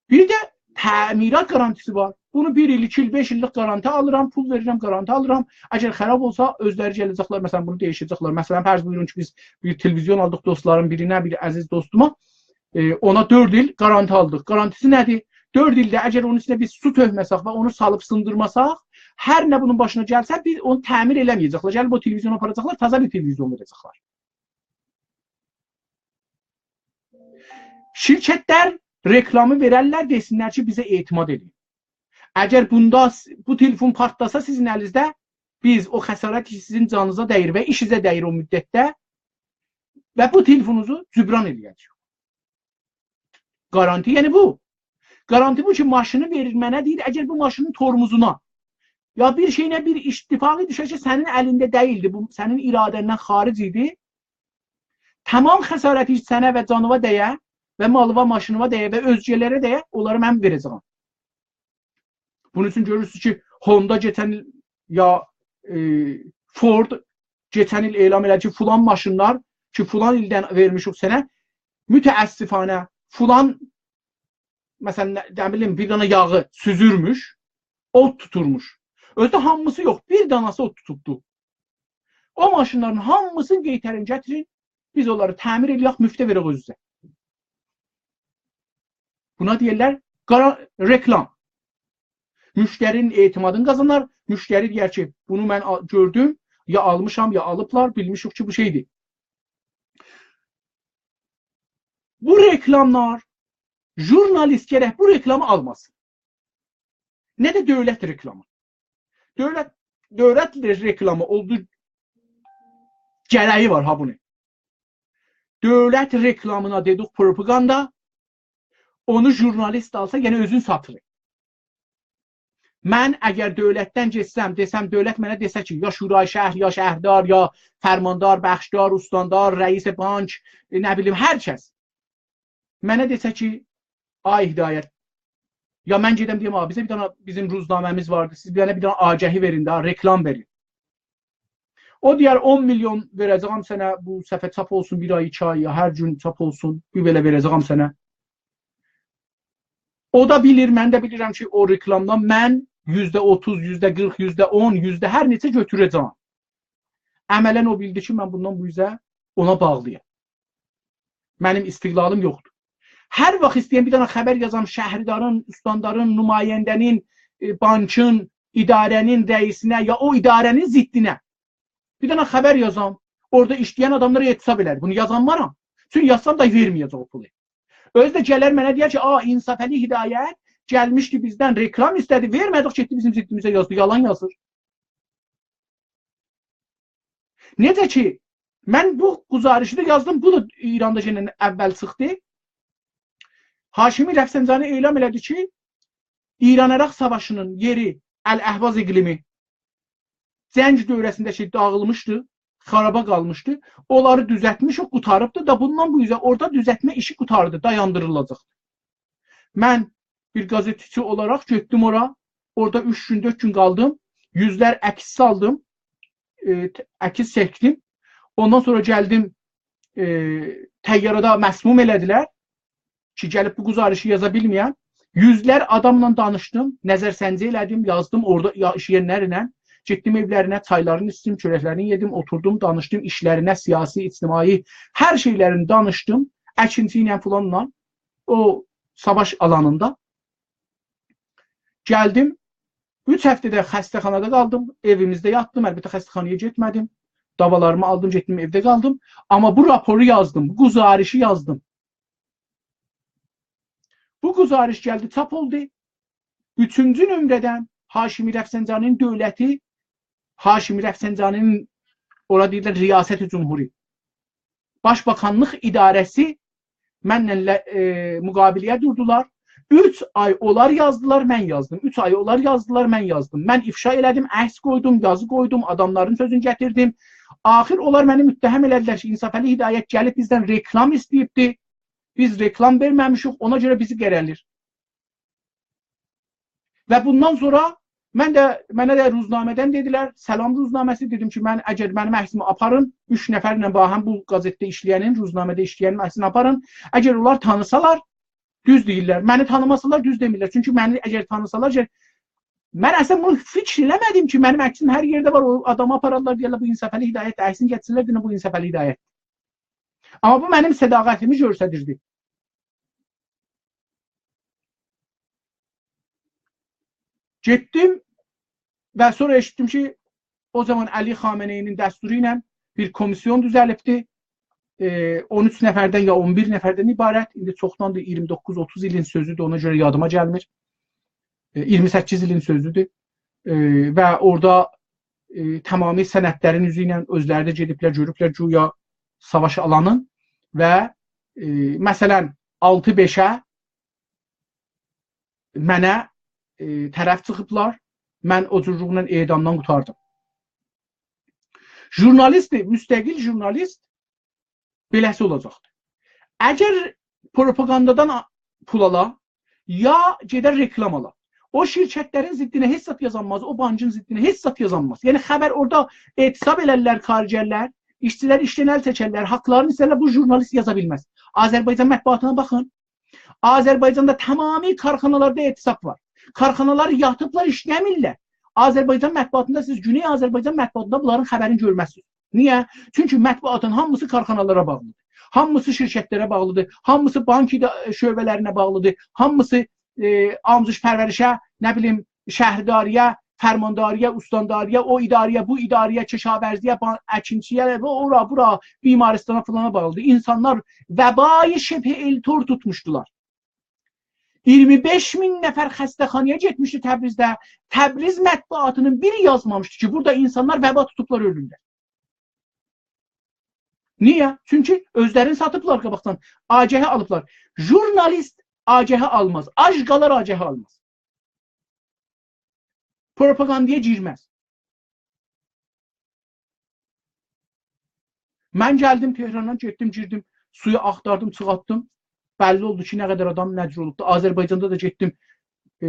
بیر ده تعمیرات گارانتی‌سی وار. بونو بیر ایل، ایکی ایل، بئش ایللیک گارانتی آلیرام، پول وئریرم، گارانتی آلیرام. اگر خراب اولسا، اؤزلری گله‌جکلر، مثلا، بونو دییشه‌جکلر. مثلا، فرض بویورون کی، بیز بیر تلویزیون آلدیق دوستلارین بیرینه، بیر عزیز دوستوما، ائ، اونا دؤرد ایل گارانتی آلدیق. گارانتی‌سی نه‌دیر؟ دؤرد ایلده اگر اونون ایچینه بیز سو تؤکمه‌سک و اونو سالیب سیندیرماساق، هر نه بونون باشینا گلسه، بیز اونو تعمیر ائله‌مه‌یه‌جکلر. گلیب او تلویزیونو آپاراجاقلار، تازا بیر تلویزیون وئره‌جکلر. شرکتلر رکلامی وئررلر، دئسینلر کی، بیزه اعتماد ائدین. اگر بوندا س-، بو تلفون پارتلاسا سیزین الینیزده، بیز او خسارت کی، سیزین جانینیزا دَییر و ایشینیزه دَییر او مدتده و بو تلفونونوزو جبران ائله‌یه‌جه‌ییک. گارانتی یعنی بو. گارانتی بو کی، ماشینی وئریر منه، دئییر، اگر بو ماشینین ترمزونا یا بیر شئیینه بیر اتفاقی دوشه کی، سنین الینده دئییلدی، بو سنین اراده‌ندن خارج ایدی، تمام خسارتی سنه و جانیوا دَیه و مالیوا، ماشینیوا دَیه و اؤزگه‌لره دَیه، اونلاری من وئره‌جه‌یم. بونون اوچون گؤرورسونوز کی، هوندا کئچن ایل یا، ائ، فورد کئچن ایل اعلان ائله‌دی کی، فلان ماشینلار کی، فلان ایلدن وئرمیشیک سنه، متأسفانه فلان، مثلا، نه، نه بیلیم، بیر دنه یاغی سوزورموش، اود توتورموش. اؤزو ده هامیسی یوخ، بیر دنه‌سی اود توتوبدو. او ماشینلارین هامیسینی قئیترین، گتیرین، بیز اونلاری تعمیر ائله‌یک، مفته وئرک اؤزونوزه. بونا دئییرلر گارا-، رکلام. مشتری‌نین اعتمادینی قازانار، مشتری دئیر کی، بونو من آ-، گؤردوم، یا آلمیشام، یا آلیبلار، بیلمیشیک کی، بو شئیدیر. بو رکلاملار، ژورنالیست گرک بو رکلامی آلماسین. نه ده دؤولت رکلامی. دؤولت دؤولت ر-، رکلامی اولدو، گره‌یی وار ها بونو. دؤولت رکلامینا دئدیک پروپاگاندا، اونو ژورنالیست آلسا، یعنی اؤزون ساتیری. من اگر دؤولتدن گئتسم، دئسم، دؤولت منه دئسه کی، یا شورای شهر، یا شهردار، یا فرماندار، بخشدار، استاندار، رئیس بانک، ائ، نه بیلیم، هر کس منه دئسه کی، آی هدایت، یا من گئدم دئیم، «آ، بیزه بیر دنه بیزیم روزنامه‌میز واردی، سیز بیر دنه، بیر دنه آگهی وئرین ده، رکلام وئرین.» او دئیر، «اون میلیون وئره‌جه‌یم سنه، بو صفحه چاپ اولسون، بیر آی، ایکی آی، یا هر گون چاپ اولسون، بیر بئله وئره‌جه‌یم سنه.» او دا بیلیر، من ده بیلیرم کی، او رکلامدان من یوزده اوتوز، یوزده قیرخ، یوزده اون، یوزده هر نئچه گؤتوره‌جه‌یم. عملاً او بیلدی کی، من بوندان بو اوزه اونا باغلی‌یام. منیم استقلالیم یوخدور. هر واخت ایسته‌یم بیر دنه خبر یازام شهردارین، استاندارین، نماینده‌نین، ائ، بانکین، اداره‌نین رئیسینه، یا او اداره‌نین ضدینه بیر دنه خبر یازام، اورادا ایشله‌ین آداملار اعتصاب ائلر. بونو یازانمارام. چونکی یازسام دا وئرمه‌یه‌جک او پولو. اؤزو ده گلر منه دئیر کی، «آ، انصافعلی هدایت گلمیشدی بیزدن، رکلام ایسته‌دی، وئرمه‌دیک، گئتدی بیزیم ضدیمیزه یازدی.» یالان یازیر. نئجه کی، من بو گزارشی ده یازدیم، بو دا ایراندا یئنه اول چیخدی. هاشمی رفسنجانی اعلام ائله‌دی کی، ایران-عراق ساواشی‌نین یئری، الاحواز اقلیمی، جنگ دؤوره‌سینده شئی داغیلمیشدی، خارابا قالمیشدی. اونلاری دوزلتمیشیک، قوتاریبدی دا، بوندان بو اوزه اورادا دوزلتمه ایشی قوتاردی، دایاندیریلاجاقدی. من بیر قازئتچی اولاراق گئتدیم اورا. اورادا اوچ گون، دؤرد گون قالدیم. یوزلر عکس سالدیم، ائ، ت-، عکس چکدیم. اوندان سونرا گلدیم، ائ، طیاره‌ده مسموم ائله‌دیلر کی، گلیب بو گزارشی یازا بیلمه‌یم. یوزلر آداملا دانیشدیم، نظرسنجی ائله‌دیم، یازدیم اورادا یا-، ایشله‌ینلرله. گئتدیم ائولرینه، چایلارینی ایچدیم، چؤرکلرینی یئدیم، اوتوردوم، دانیشدیم ایشلرینه، سیاسی، اجتماعی، هر شئیلرینی دانیشدیم. اکینچی ایله، فلانلا، او ساواش آلانیندا. گلدیم، اوچ هفته ده خسته‌خانادا قالدیم، ائویمیزده یاتدیم، البته خسته‌خانایا گئتمه‌دیم. داوالاریمی آلدیم، گئتدیم، ائوده قالدیم. آمما بو راپورو یازدیم، بو گزارشی یازدیم. بو گزارش گلدی، چاپ اولدو. اوچونجو نؤمره‌دن هاشمی رفسنجانی‌نین دؤولتی، هاشمی رفسنجانی‌نین، اورا دئییرلر ریاست جمهوری، باشباکانلیق اداره‌سی منله ل-، ائ، مقابله‌یه دوردولار. اوچ آی اونلار یازدیلار، من یازدیم. اوچ آی اونلار یازدیلار، من یازدیم. من افشا ائله‌دیم، عکس قویدوم، یازی قویدوم، آداملارین سؤزونو گتیردیم. آخیر اونلار منی متهم ائله‌دیلر کی، انصافعلی هدایت گلیب بیزدن رکلام ایسته‌ییبدی. بیز رکلام وئرمه‌میشیک، اونا گؤره بیزی قره‌لیر. و بوندان سونرا من ده، منه ده روزنامه‌دن دئدیلر، سلام روزنامه‌سی، دئدیم کی، من، اگر منیم عکسیمی آپارین، اوچ نفرله باهم بو قازئتده ایشله‌ینین، روزنامه‌ده ایشله‌ینین عکسینی آپارین. اگر اونلار تانیسالار، دوز دئییرلر. منی تانیماسالار، دوز دئمیرلر. چونکی منی اگر تانیسالار، اگر، من اصلاً بونو فیکیر ائله‌مه‌دیم کی، منیم عکسیم هر یئرده وار، او آدامی آپارارلار، دئیرلر، «بو انصافعلی هدایت»، عکسینی گتیرسینلر، دئییرلر، «بو انصافعلی هدایت.» آمما بو منیم صداقتیمی گؤستریردی. گئتدیم و سونرا ائشیتدیم کی، او زامان علی خامنه‌ای‌نین دستورو ایله بیر کمیسیون دوزلیبدی. ائ، اون اوچ نفردن یا اون بیر نفردن عبارت. ایندی چوخداندیر، ایگیرمی دوققوز، اوتوز ایلین سؤزودور، اونا گؤره یادیما گلمیر. ائ، ایگیرمی سککیز ایلین سؤزودور. ائ، و اورادا، ائ، تمامی سندلرین اوزو ایله اؤزلری ده گئدیبلر، گؤروبلر گویا ساواش آلانین و، ائ، مثلاً، آلتی بئشه منه، ائ، طرف چیخیبلار. من او جورلوقلا اعدامدان قوتاردیم. ژورنالیست، مستقل ژورنالیست بئله‌سی اولاجاقدیر. اگر پروپاگاندادان آ-، پول آلا، یا گئدر رکلام آلا، او شرکتلرین ضدینه هئچ زاد یازانماز، او بانکین ضدینه هئچ زاد یازانماز. یعنی خبر اورادا اعتصاب ائلرلر کارگرلر، ایشچیلر ایشدن ال چکرلر، حاقلارینی ایسترلر، بو ژورنالیست یازا بیلمز. آذربایجان مطبوعاتینا باخین. آذربایجاندا تمامی کارخانالاردا اعتصاب وار. کارخانالار یاتیبلار، ایشله‌میرلر. آذربایجان مطبوعاتیندا، سیز گونئی آذربایجان مطبوعاتیندا بونلارین خبرینی گؤرمزسینیز. نییه؟ چونکی مطبوعاتین هامیسی کارخانالارا باغلیدیر. هامیسی شرکتلره باغلیدیر. هامیسی بانک ایدا-، شعبه‌لرینه باغلیدیر. هامیسی، ائ، آموزش پرورشه، نه بیلیم، شهرداری‌یه، فرمانداری‌یه، استانداری‌یه، او اداره‌یه، بو اداره‌یه، کشاورزی‌یه، با-، اکینچی‌یه و اورا، بورا، بیمارستانا فلانا باغلیدیر. اینسانلار وبای شبه ائلتور توتموشدولار. ایگیرمی بئش مین نفر خسته‌خانایا گئتمیشدی تبریزده. تبریز مطبوعاتینین بیری یازمامیشدی کی، بورادا اینسانلار وبا توتوبلار، اؤلورلر. نییه؟ چونکی اؤزلرینی ساتیبلار قاباقدان. آگهی آلیبلار. ژورنالیست آگهی آلماز. آج قالار، آگهی آلماز. پروپاگاندایا گیرمز. من گلدیم تهراندان، گئتدیم، گیردیم، سویو آختاردیم، چیخارتدیم. بللی اولدو کی، نه قدر آدام نه جور اولوبدو. آذربایجاندا دا گئتدیم، ائ،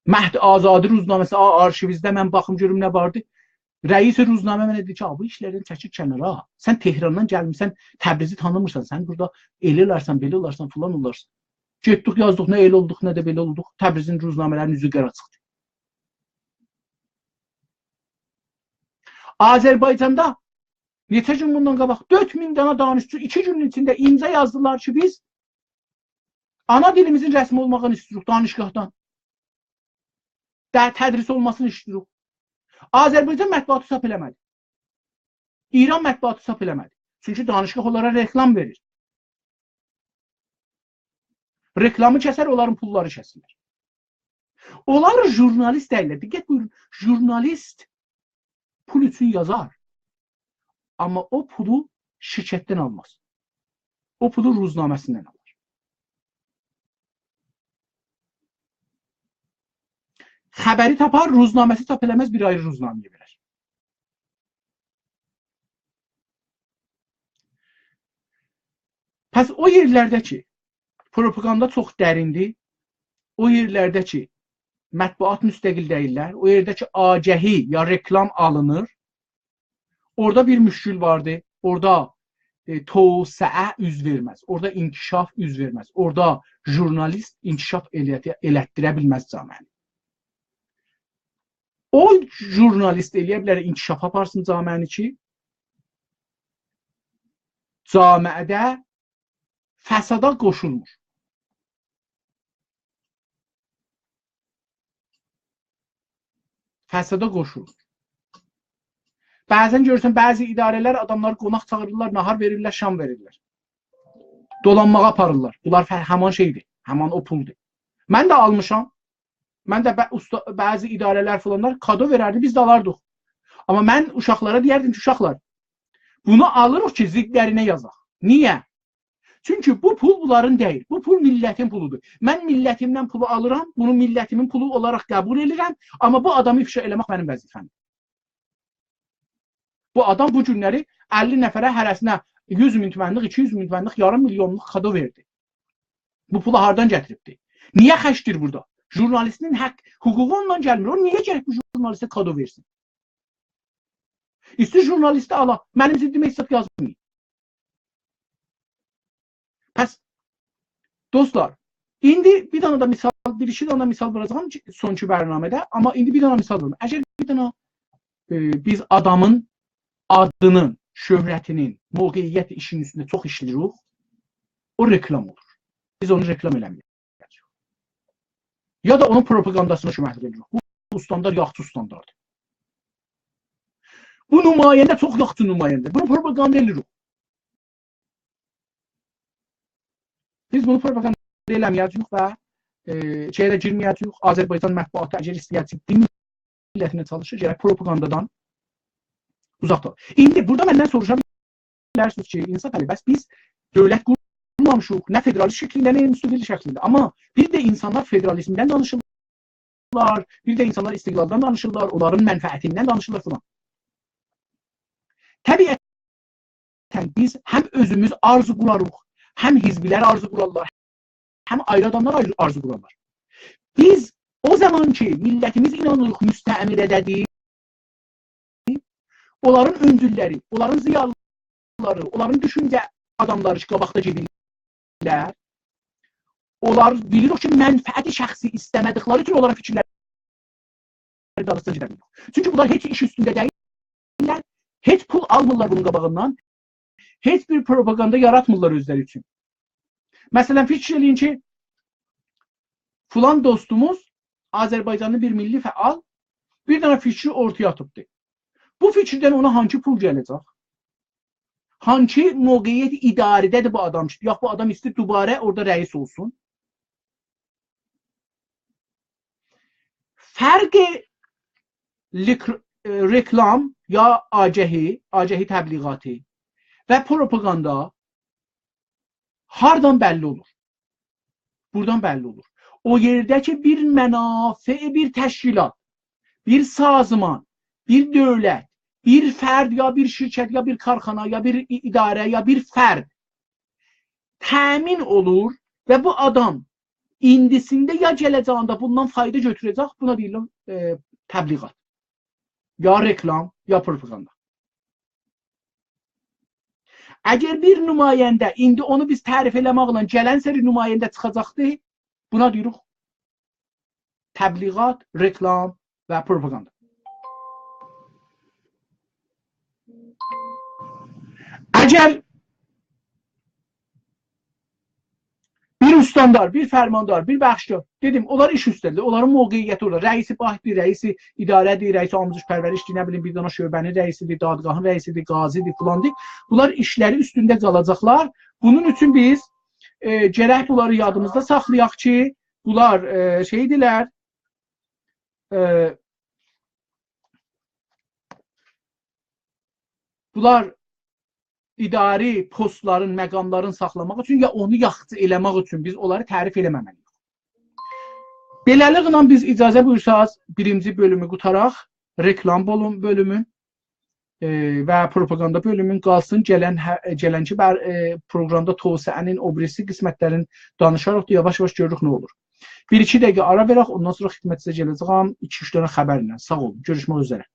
مهد آزادی روزنامه‌سی، آ، آرشیویزده من باخیم گؤروم نه واردی. رئیس روزنامه منه دئدی کی، «آ، بو ایشلردن چکیل کنارا. سن تهراندان گلمیسن، تبریزی تانیمیرسان. سن بورادا ائله اولارسان، بئله اولارسان، فلان اولارسان.» گئتدیک، یازدیق، نه ائله اولدوق، نه ده بئله اولدوق. تبریزین روزنامه‌لرینین اوزو قارا چیخدی. آذربایجاندا نئچه گون بوندان قاباق دؤرد مین دانا دانشجو ایکی گونون ایچینده امضا یازدیلار کی، بیز آنا دیلیمیزین رسمی اولماغینی ایسته‌ییریک دانشگاهدان. ده تدریس اولماسینی ایسته‌ییریک. آذربایجان مطبوعاتی چاپ ائله‌مه‌دی. ایران مطبوعاتی چاپ ائله‌مه‌دی. چونکی دانشگاه اونلارا رکلام وئریر. رکلامی کسر، اونلارین پوللاری کسیلر. اونلار ژورنالیست دئییللر. دقت بویورون، ژورنالیست پول اوچون یازار. آمما او پولو شرکتدن آلماز. او پولو روزنامه‌سیندن آلار. خبری تاپار، روزنامه‌سی چاپ ائله‌مز، بیر آیری روزنامه‌یه وئرر. پس او یئرلرده کی، پروپاگاندا چوخ دریندیر، او یئرلرده کی، مطبوعات مستقل دئییللر، او یئرده کی، آگهی یا رکلام آلینیر، اورادا بیر مشکل واردی. اورادا، ائ، توسعه اوز وئرمز، اورادا انکشاف اوز وئرمز، اورادا ژورنالیست انکشاف ائلیه-، ائلتدیره بیلمز جامعه‌نی. او ژورنالیست ائلیه بیلر انکشاف آپارسین جامعه‌نی کی، جامعه‌ده فسادا قوشولمور. فسادا قوشولمور. بعضا گؤرورسن، بعضی اداره‌لر آداملاری قوناق چاغیریرلار، ناهار وئریرلر، شام وئریرلر. دولانماغا آپاریرلار. بونلار فه-، همان شئیدیر، همان او پولدور. من ده آلمیشام. من ده بع-، اوستا-، بعضی اداره‌لر فلانلار کادو وئرردی، بیز ده آلاردیق. آمما من اوشاقلارا دئیردیم کی، اوشاقلار، بونو آلیریق کی، ضدلرینه یازاق. نییه؟ چونکی بو پول بونلارین دئییل. بو پول میللتین پولودور. من میللتیمدن پولو آلیرام، بونو میللتیمین پولو اولاراق قبول ائدیرم، آمما بو آدامی افشا ائله‌مک منیم وظیفه‌مدیر. بو آدام بو گونلری اللی نفره، هره‌سینه یوز مین تومنلیک، ایکی یوز مین تومنلیک، یاریم میلیونلوق کادو وئردی. بو پولو هاردان گتیریبدی؟ نییه خرجله‌ییر بورادا؟ ژورنالیستین حق، حقوقو اوندان گلمیر. او نییه گرک بو ژورنالیسته کادو وئرسین؟ ایسته‌ییر ژورنالیستی آلا، منیم ضدیمه هئچ زاد یازمایین. پس، دوستلار، ایندی بیر دنه ده مثال، بیر ایکی دنه مثال ووراجاغام کی، سونکی برنامه‌ده، آمما ایندی بیر دنه مثال ووروم. اگر بیر دنه، ائ، بیز آدامین آدینین، شهرتینین، موقعیت ایشینین اوستونده چوخ ایشله‌ییریک، او رکلام اولور. بیز اونو رکلام ائله‌میریک. یا دا اونون پروپاگانداسینا کؤمکلیک ائدیریک. بو استاندار یاخشی استانداردیر. بو نماینده چوخ یاخشی نماینده‌دیر. بونو پروپاگاندا ائله‌ییریک. بیز بونو پروپاگاندا ائله‌مه‌یه‌جه‌ییک و، ائ، شئیه ده گیرمه‌یه‌جه‌ییک. آذربایجان مطبوعاتی اگر ایسته‌یه‌جک دین میللتینه چالیشیر، گرک پروپاگاندادان اوزاق دور. ایندی بورادا مندن سوروشا بیلرسینیز کی، انصافعلی، بس بیز دؤولت قورمامیشیق، نه فدرال شکلینده، نه انستیتوت شکلینده. آمما بیر ده اینسانلار فدرالیزمدن دانیشیرلار، بیر ده اینسانلار استقلالدان دانیشیرلار، اونلارین منفعتیندن دانیشیرلار فلان. طبیعتاً بیز هم اؤزوموز آرزو قوراریق، هم حزبلر آرزو قورارلار، هم آیری آداملار آیری آرزو قورارلار. بیز او زامان کی، میللتیمیز اینانیریق مستعمره‌ده‌دیر، اونلارین اؤنجوللری، اونلارین ضیالیلاری، اونلارین دوشونجه آداملاری کی، قاباقدا گئدیرلر، اونلار بیلیریک کی، منفعت شخصی ایسته‌مه‌دیکلری اوچون اونلارین فیکیرلری دالیسیجا گئده بیلیریک. چونکی بونلار هئچ ایش اوستونده دئییللر، هئچ پول آلمیرلار بونون قاباغیندان، هئچ بیر پروپاگاندا یاراتمیرلار اؤزلری اوچون. مثلا، فیکیر ائله‌یین کی، فلان دوستوموز، آذربایجانلی بیر میللی فعال، بیر دنه فیکری اورتایا آتیبدی. بو فیکیردن اونا هانسی پول گله‌جک؟ هانسی موقعیت اداره‌ده‌دیر بو آدام؟ یاخود بو آدام ایسته‌ییر دوباره اورادا رئیس اولسون؟ فرق لیک-، ائ، رکلام یا آگهی، آگهی تبلیغاتی و پروپاگاندا هاردان بللی اولور؟ بورادان بللی اولور. او یئرده کی، بیر منافع، بیر تشکیلات، بیر سازمان، بیر دؤولت، بیر فرد یا بیر شرکت یا بیر کارخانا یا بیر ای-، اداره یا بیر فرد تأمین اولور و بو آدام ایندیسینده یا گله‌جه‌یینده بوندان فایدا گؤتوره‌جک، بونا دئییرلر، ائ، تبلیغات. یا رکلام، یا پروپاگاندا. اگر بیر نماینده، ایندی اونو بیز تعریف ائله‌مکله گلن سری نماینده چیخاجاقدی، بونا دئییریک تبلیغات، رکلام و پروپاگاندا. اگر بیر استاندار، بیر فرماندار، بیر بخشدار، دئدیم، اونلار ایش اوسته‌دیر، اونلارین موقعیتی اولار. رئیس بانکدیر، رئیس اداره‌دیر، رئیس آموزش پرورشدیر، نه بیلیم، بیر دنه شعبه‌نین رئیسیدیر، دادگاهین رئیسیدیر، قاضیدیر، فلاندیر. بونلار ایشلری اوستونده قالاجاقلار. بونون اوچون بیز، ائ، گرک بونلاری یادیمیزدا ساخلایاق کی، بونلار، ائ، شئیدیرلر، ائ، بونلار اداری پستلارین، مقاملارین ساخلاماق اوچون یا اونو یاخشی ائله‌مک اوچون بیز اونلاری تعریف ائله‌مه‌مه‌لی‌ییک. بئله‌لیکله بیز، اجازه بویورساز، بیرینجی بؤلومو قوتاراق، رکلام بؤلوم-، بؤلومون، ائ، و پروپاگاندا بؤلومون قالسین، گلن هه-، گلنکی بر-، ائ، پروگرامدا توسعه‌نین او بیریسی قسمتلرین دانیشاریق، یاواش-یاواش گؤروروک نه اولور. بیر-ایکی دقیقه آرا وئرک، اوندان سونرا خدمتینیزه گله‌جه‌یم ایکی-اوچ دنه خبرله. ساغ اولون، گؤروشمک اوزره.